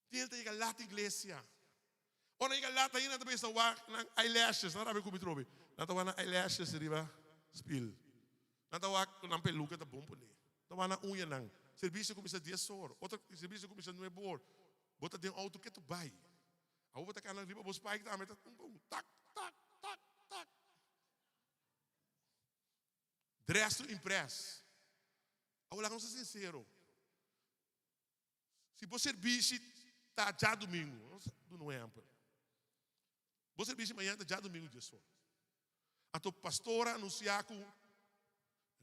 Tin hende ta yega lat iglesia. Ora nan yega lat ainda nan ta pensa wak nan eyelashes, nan rabia ku mi trobe. Nan ta wak nan eyelashes riba spil. Nan ta wak ku nan peluka ta bon pone. Nan ta wak nan uñanan. Servisio kuminsá dies or, otro servisio kuminsá nuebe or. Bo ta den outo ketu bai. Awor bo ta kana riba bo spike tambe ta un pa un tak tak tak tak. Dress to impress. Awor laga nos ta sinsero. Si bo servishi ta djadumingu, nos duna un ehèmpel. Bo servishi mañana ta djadumingu diesor. Anto pastor a anunsiá ku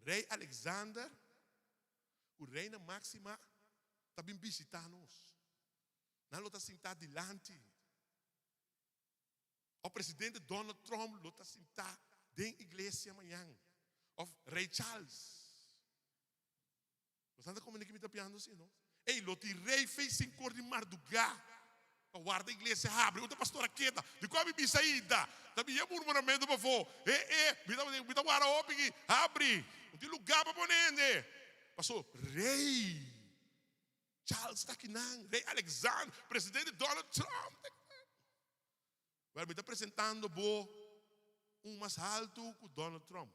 Rei Alexander ku Reina Máxima ta bin bishitá nos. Nan lo ta sintá dilanti. Òf presidente Donald Trump lo ta sintá den iglesia mañan. Òf Rei Charles. Bo sa ta komende ki mi ta piando si no? Ey, lo tin rei fei sinkor di mardugá pa warda iglesia habri. Unda pastor a keda? Di kua mi bisa ainda? Ta bia murmuramentu pafó. E, e, mi ta, mi ta warda hopi ki habri. No tin lugá pa pone hende. Paso, rei Charles ta akinan, rei Alexander, presidente Donald Trump ta akinan. Wèl, mi ta presentando bo un mas haltu ku Donald Trump,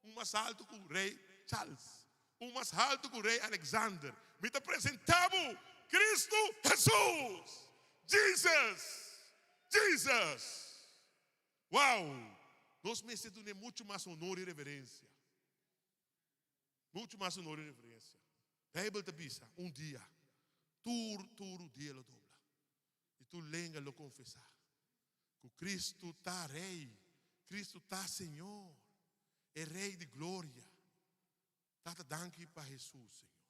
un mas haltu ku Rei Charles, un mas haltu ku Rei Alexander. Mi ta presentá bo Kristu Hesus! Jesus! Jesus! Wow! Nos mester dun'é muchu mas honor i reverensia. Muchu mas honor i reverensia. Beibel ta bisa, un dia, tur tur rudia lo dobla i tur lenga lo konfesá ku Kristu ta Rei, Kristu ta Señor, e Rei di gloria. Tata, danki pa Hesus, Señor.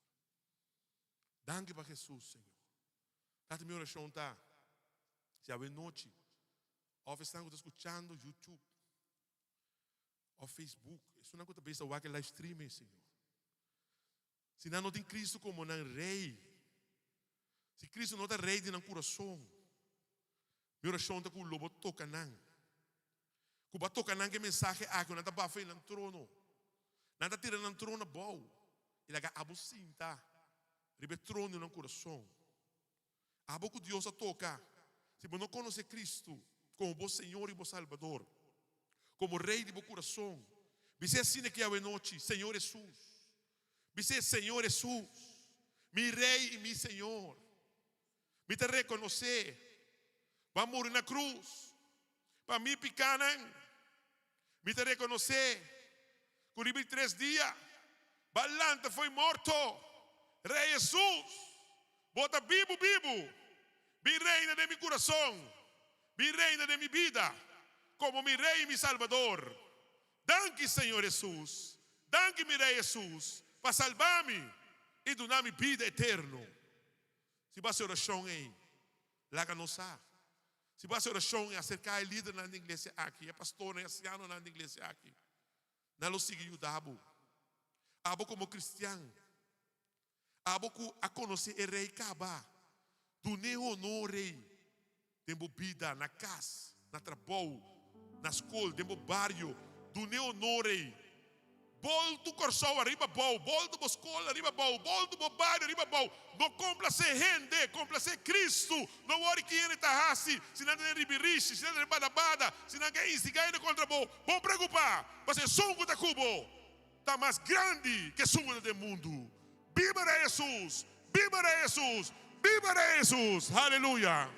Danki pa Hesus, Señor. Tata, mi orashon ta, si awe nochi, òf esnan ku ta skuchando YouTube, òf Facebook, esunnan ku ta bisa wak e live streaming, Señor. Si nan no tin Cristo komo nan Rei, si Cristo no ta Rei di nan kurason, mi orashon ta ku lo bo toka nan. Ku bo a toka nan ku e mensahe aki, ku nan ta bafa i nan trono. Nan ta tira nan trono abou i laga abo sinta riba e trono di nan kurason. Abo ku Dios a toka, si bo no konosé Kristu komo bo Señor i bo Salbador, komo Rei di bo kurason, bis'é asina ki awenochi, Señor Hesus, bis'é, Señor Hesus, mi Rei i mi Señor, mi ta rekonosé Bo a muri na krus pa mi pikánan. Mi ta rekonosé ku riba di tres dia Bo a lanta fo'i morto. Rei Hesus, Bo ta bibu bibu. Bin reina den mi kurason. Bin reina den mi bida komo mi Rei i mi Salbador. Danki, Señor Hesus. Danki, mi Rei Hesus, pa salba mi i duna mi bida eterno. Si bo hasi orashon ei, laga nos sa. Si bo hasi orashon i aserká e lidernan di iglesia aki, e pastornan i ansianonan di iglesia aki, nan lo sigui yuda bo. Abo komo kristian, abo ku a konosé e Rei kaba, dun'é honor ei den bo bida, na kas, na trabou, na skol, den bo bario. Dun'é honor ei. Boltu Kòrsou ariba bou, boltu bo skol ariba bou, boltu bo bario ariba bou. No komplasé hende, komplasé Kristu. No wòri ki hende ta hasi, si nan ta den ribirishi, si nan ta den badabada, si nan ke instigá hende kontra bo. Bon preokupá, pasobra esun ku ta ku bo ta mas grandi ku esun ku ta den mundu. Biba Rei Hesus! Biba Rei Hesus! Biba Rei Hesus! Haleluya!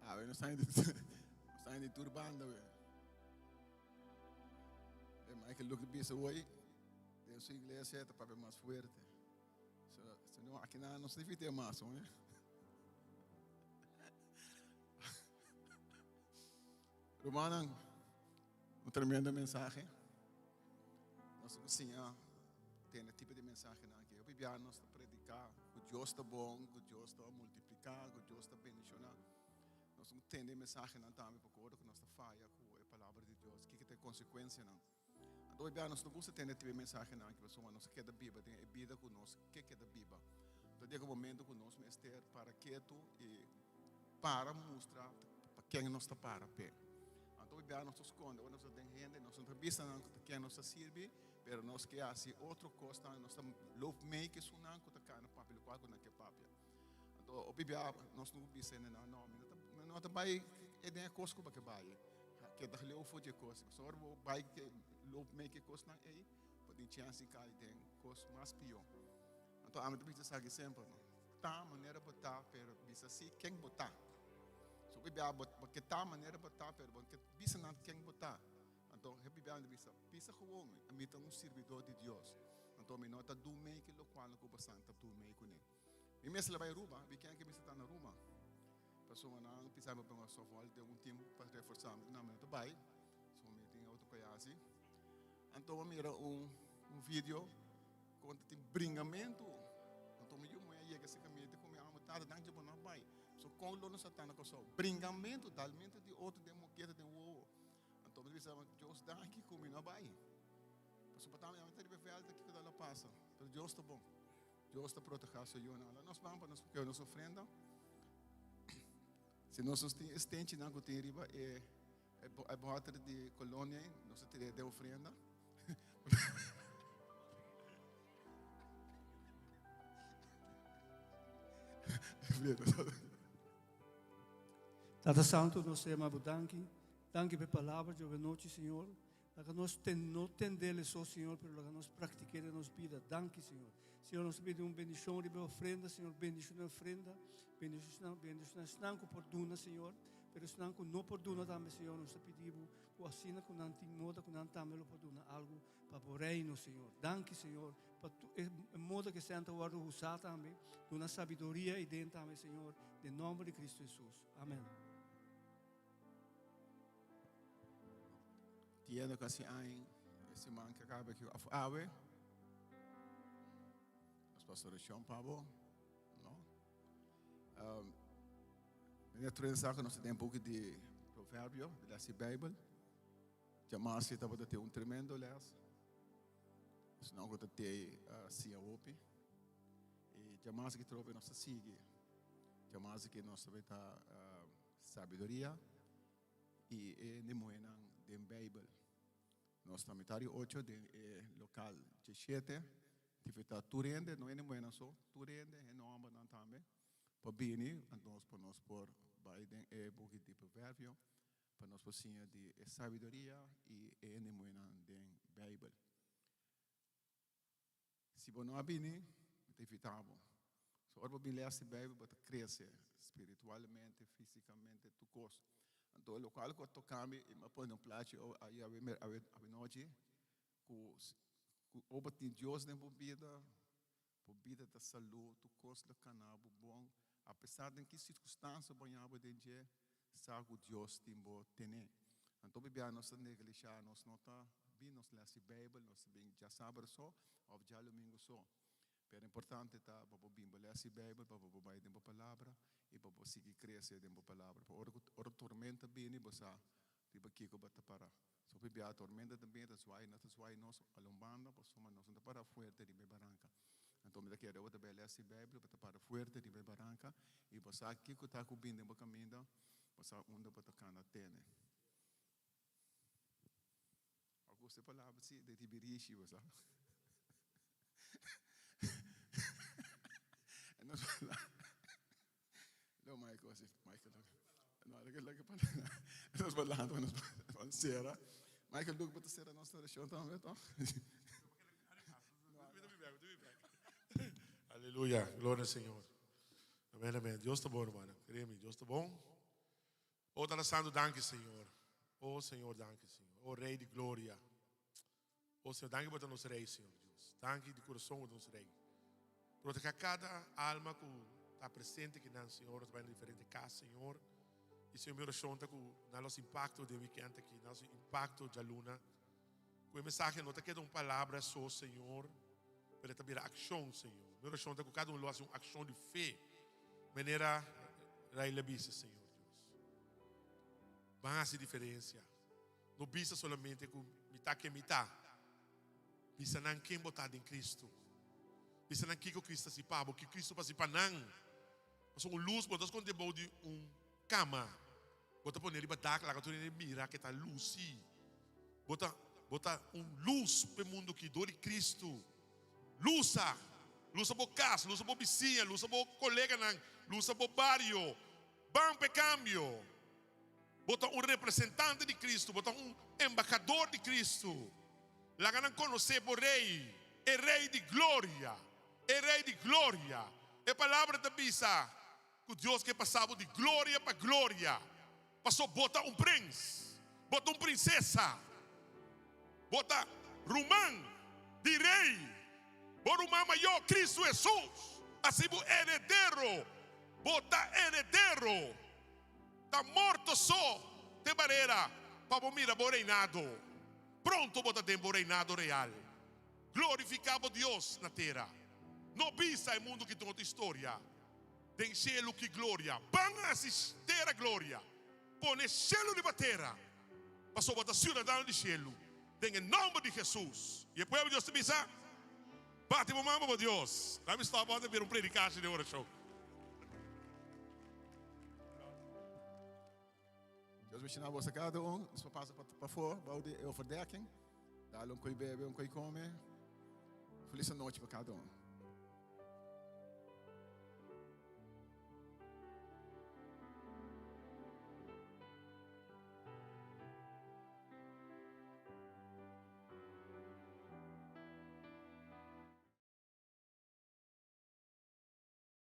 Ah, we no staan di, staan di tur banda we. E Michael Luke bisa hoy, den su iglesia ta papia mas fuerte. So, so no, aki na no se mas, hoor. Rumannan, un tremendo mensahe. Nos a siña tene tipo di mensahenan aki. Hopi bia nos ta prediká ku Dios ta bon, ku Dios ta multipliká, ku Dios ta bendishoná. Nos a tende e mensahenan tambe pa ora ku nos ta faya ku e palabra di Dios, kiko ta e konsekuensianan. Anto hopi bia nos no gusta tende tipo e mensahenan aki pasobra nos a keda biba den e bida ku nos ke keda biba. Ta yega un momento ku nos mester para ketu i para mustra pa ken nos ta para p'e. Anto hopi bia nos ta skonde ora nos ta den hende, nos no ta bisa nan ta ken nos ta sirbi, pero nos ke hasi otro kosnan, nos ta loof mee ku esunnan ku ta kana papia lokual ku nan ke papia. Anto hopi bia nos no bisa hende nan, no, mi no ta, mi no ta bai e den e kos ku bo ke bai. Keda leu for di e kos. Pasobra ora bo bai ke loof mee ku e kosnan ei, bo tin chèns di kai den kos mas pió. Anto ami ta bisa esaki semper, no ta manera bo ta, pero bisa si ken bo ta. So hopi bia bo ke ta manera bo ta, pero bo no ke bisa nan ken bo ta. Anto hopi bia mi ta bisa, bisa gewoon, ami ta un sirbidor di Dios. Anto mi no ta du mei ki lokual ku bosan ta du mei kuné. Mi mes la bai Aruba, mi ken ke mester ta na Aruba. Pasobra nan bisa mi pa softball den un team pa reforsa mi. No, mi no ta bai, so mi tin otro pa hasi. Anto mi mira un video Kon ta tin bringamentu. Anto mi yu muhé a yega serka mi, e ta ku mi amo, Tata, danki bo no a bai. So kon lo nos a ta na Kòrsou? Bringamentu, dalmentu di otro den moketa, den wowo. Anto mi ta bisa, Dios danki ku mi no a bai. Pasobra pa ta mi ta riba e vèlt kiko ta lo pasa. Pero Dios ta bon. Dios ta protehá su yunan. Laat nos ban pa nos nos ofrenda. Si nos nos tin e stenchinan ku tin riba e e bòter di kolonia ei, nos ta tir'é den ofrenda. Tata Santu, nos ta yama Bo danki. Danki pa e palabra di awe nochi, Señor. Laga nos ten, no tendele so, Señor, pero laga nos praktik'é den nos bida. Danki, Señor. Señor, nos ta pidi un bendishon riba e ofrenda, Señor. Bendishona e ofrenda. Bendishona, bendishona esnan ku por duna, Señor. Pero esnan ku no por duna tambe, Señor, nos ta pidi Bo ku asina ku nan tin moda ku nan tambe lo por duna algu pa Bo reino, Señor. Danki, Señor, pa tu e moda ku esnan ta wòrdu usá tambe. Duna sabiduria ei den tambe, Señor, den nòmber di Cristo Hesus. Amen. Tienda kasi ain e siman que acaba aqui of awe. Nos pastor Sean Pabo, no? Um, meneer Truensa que nos tem um pouco de proverbio, de les de Bijbel. Jamasi tava te un tremendo les. Senão que te uh, sia hopi. E jamasi que trove nos sigue. Jamasi que nos ta uh, sabiduria i e hende muhénan den Beibel. Nos ta mitar di ocho den e lokal djeshete. Ta invitá tur hende, no hende muhénan so, tur hende, hende hòmbernan tambe, pa bini anto pa nos por bai den e buki di Proverbio pa nos por siña di e sabiduria i e hende muhénan den Beibel. Si bo no a bini, mi ta invitá bo. So ora bo bin lesa e Bijbel, bo ta krese spiritualmente, físikamente, tur kos. Anto lokual ku a toka mi, i mi a pone un plachi awe awe anochi, ku ku ora bo tin Dios den bo bida, bo bida ta salú, tur kos lo kana bo bon, apesar den ki sirkunstansia bo haña bo den dje, Sa ku Dios tin bo tene. Anto bibia nos ta neglishá, nos no ta bin nos lès di Beibel, nos ta bin djasabra so òf djalumingu so. Pero importante ta pa bo bin bo lès di Beibel, pa bo bai den bo palabra i pa bo sigui krese den bo palabra. Pa ora ku ora tormenta bini bo sa riba kiko bo ta para. So bibia tormenta ta bini ta zwai, nos ta zwai nos ala un banda pasobra nos no ta para fuerte riba e baranka. Anto mi ta kere bo ta bai lès di Beibel, bo ta para fuerte riba e baranka i bo sa kiko ta ku bini den bo kaminda, bo sa unda bo ta kana tene. A gusta e palabra si de tibirishi, bo sa. Nos Lo Michael, así, Michael, no, lo que lo que nos balando, nos van cera. Michael, Luke, bota cera nossa oração também, toch? Aleluya, gloria al Señor. Amén, amén. Dios ta bon, hermano. Créeme, Dios ta bon. Oh, Tata Santo, danki, Señor. Oh, Señor, danki, Señor. Oh, Rey di gloria. Oh Señor, danki bo ta nos Rey, Señor Dios. Danki di corazón bo ta nos Rey. Proteja cada alma cu ta presente aki nan, Señor. Nos ta bai na diferente cas, Señor. Y Señor, mi oracion ta cu nan los impacto den weekend aki, nan los impacto djaluna. Cu e mensahe no ta keda un palabra so, Señor, pero e ta bira accion, Señor. Mi oracion ta cu cada un lo haci un accion di fe, manera Ray a bisa, Señor Dios. Ban haci diferencia. No bisa solamente ku mi ta ken mi ta. Bisa nan ken bo ta den Kristu. Bisa nan kiko Kristu ta hasi pa bo, kiko Kristu por hasi pa nan. Pasobra un lus bo no ta skonde bou di un kama. Bo ta pone riba dak laga tur hende mira ke ta lusi. Bo ta bo ta un lus pa e mundu aki dor di Kristu. Lusa! Lusa bo kas, lusa bo bisiña, lusa bo koleganan, lusa bo bario. Ban pa e kambio! Bo ta un representante di Cristo, bo ta un embahador di Cristo. Laga nan conoce bo Rey, e Rey di gloria, e Rey di gloria. E Palabra ta bisa cu Dios ke pasa bo di gloria pa gloria, paso bo ta un prins, bo ta un princesa, bo ta ruman di Rey, bo ruman mayor, Cristo Jesus, asi bo heredero, bo ta heredero. Ta morto so te barera pa bo mira bo reinado. Pronto bo ta den bo reinado real. Glorifica bo Dios na tera. No bisa e mundo ki ta un otro historia. Den shelu ki gloria. Ban hasi tera gloria. Pone shelu riba tera. Pasobra bo ta ciudadano di shelu. Den e nomber di Jesus. Y e pueblo di Dios ta bisa, Bati bo man pa bo Dios. Laat mi stop antes bira un predicatie den oracion. Dios bendishoná boso kada un. Nos por pasa pafó, bou di e overdekking. Dal un koi bebe, un koi kome. Felis anochi pa kada un.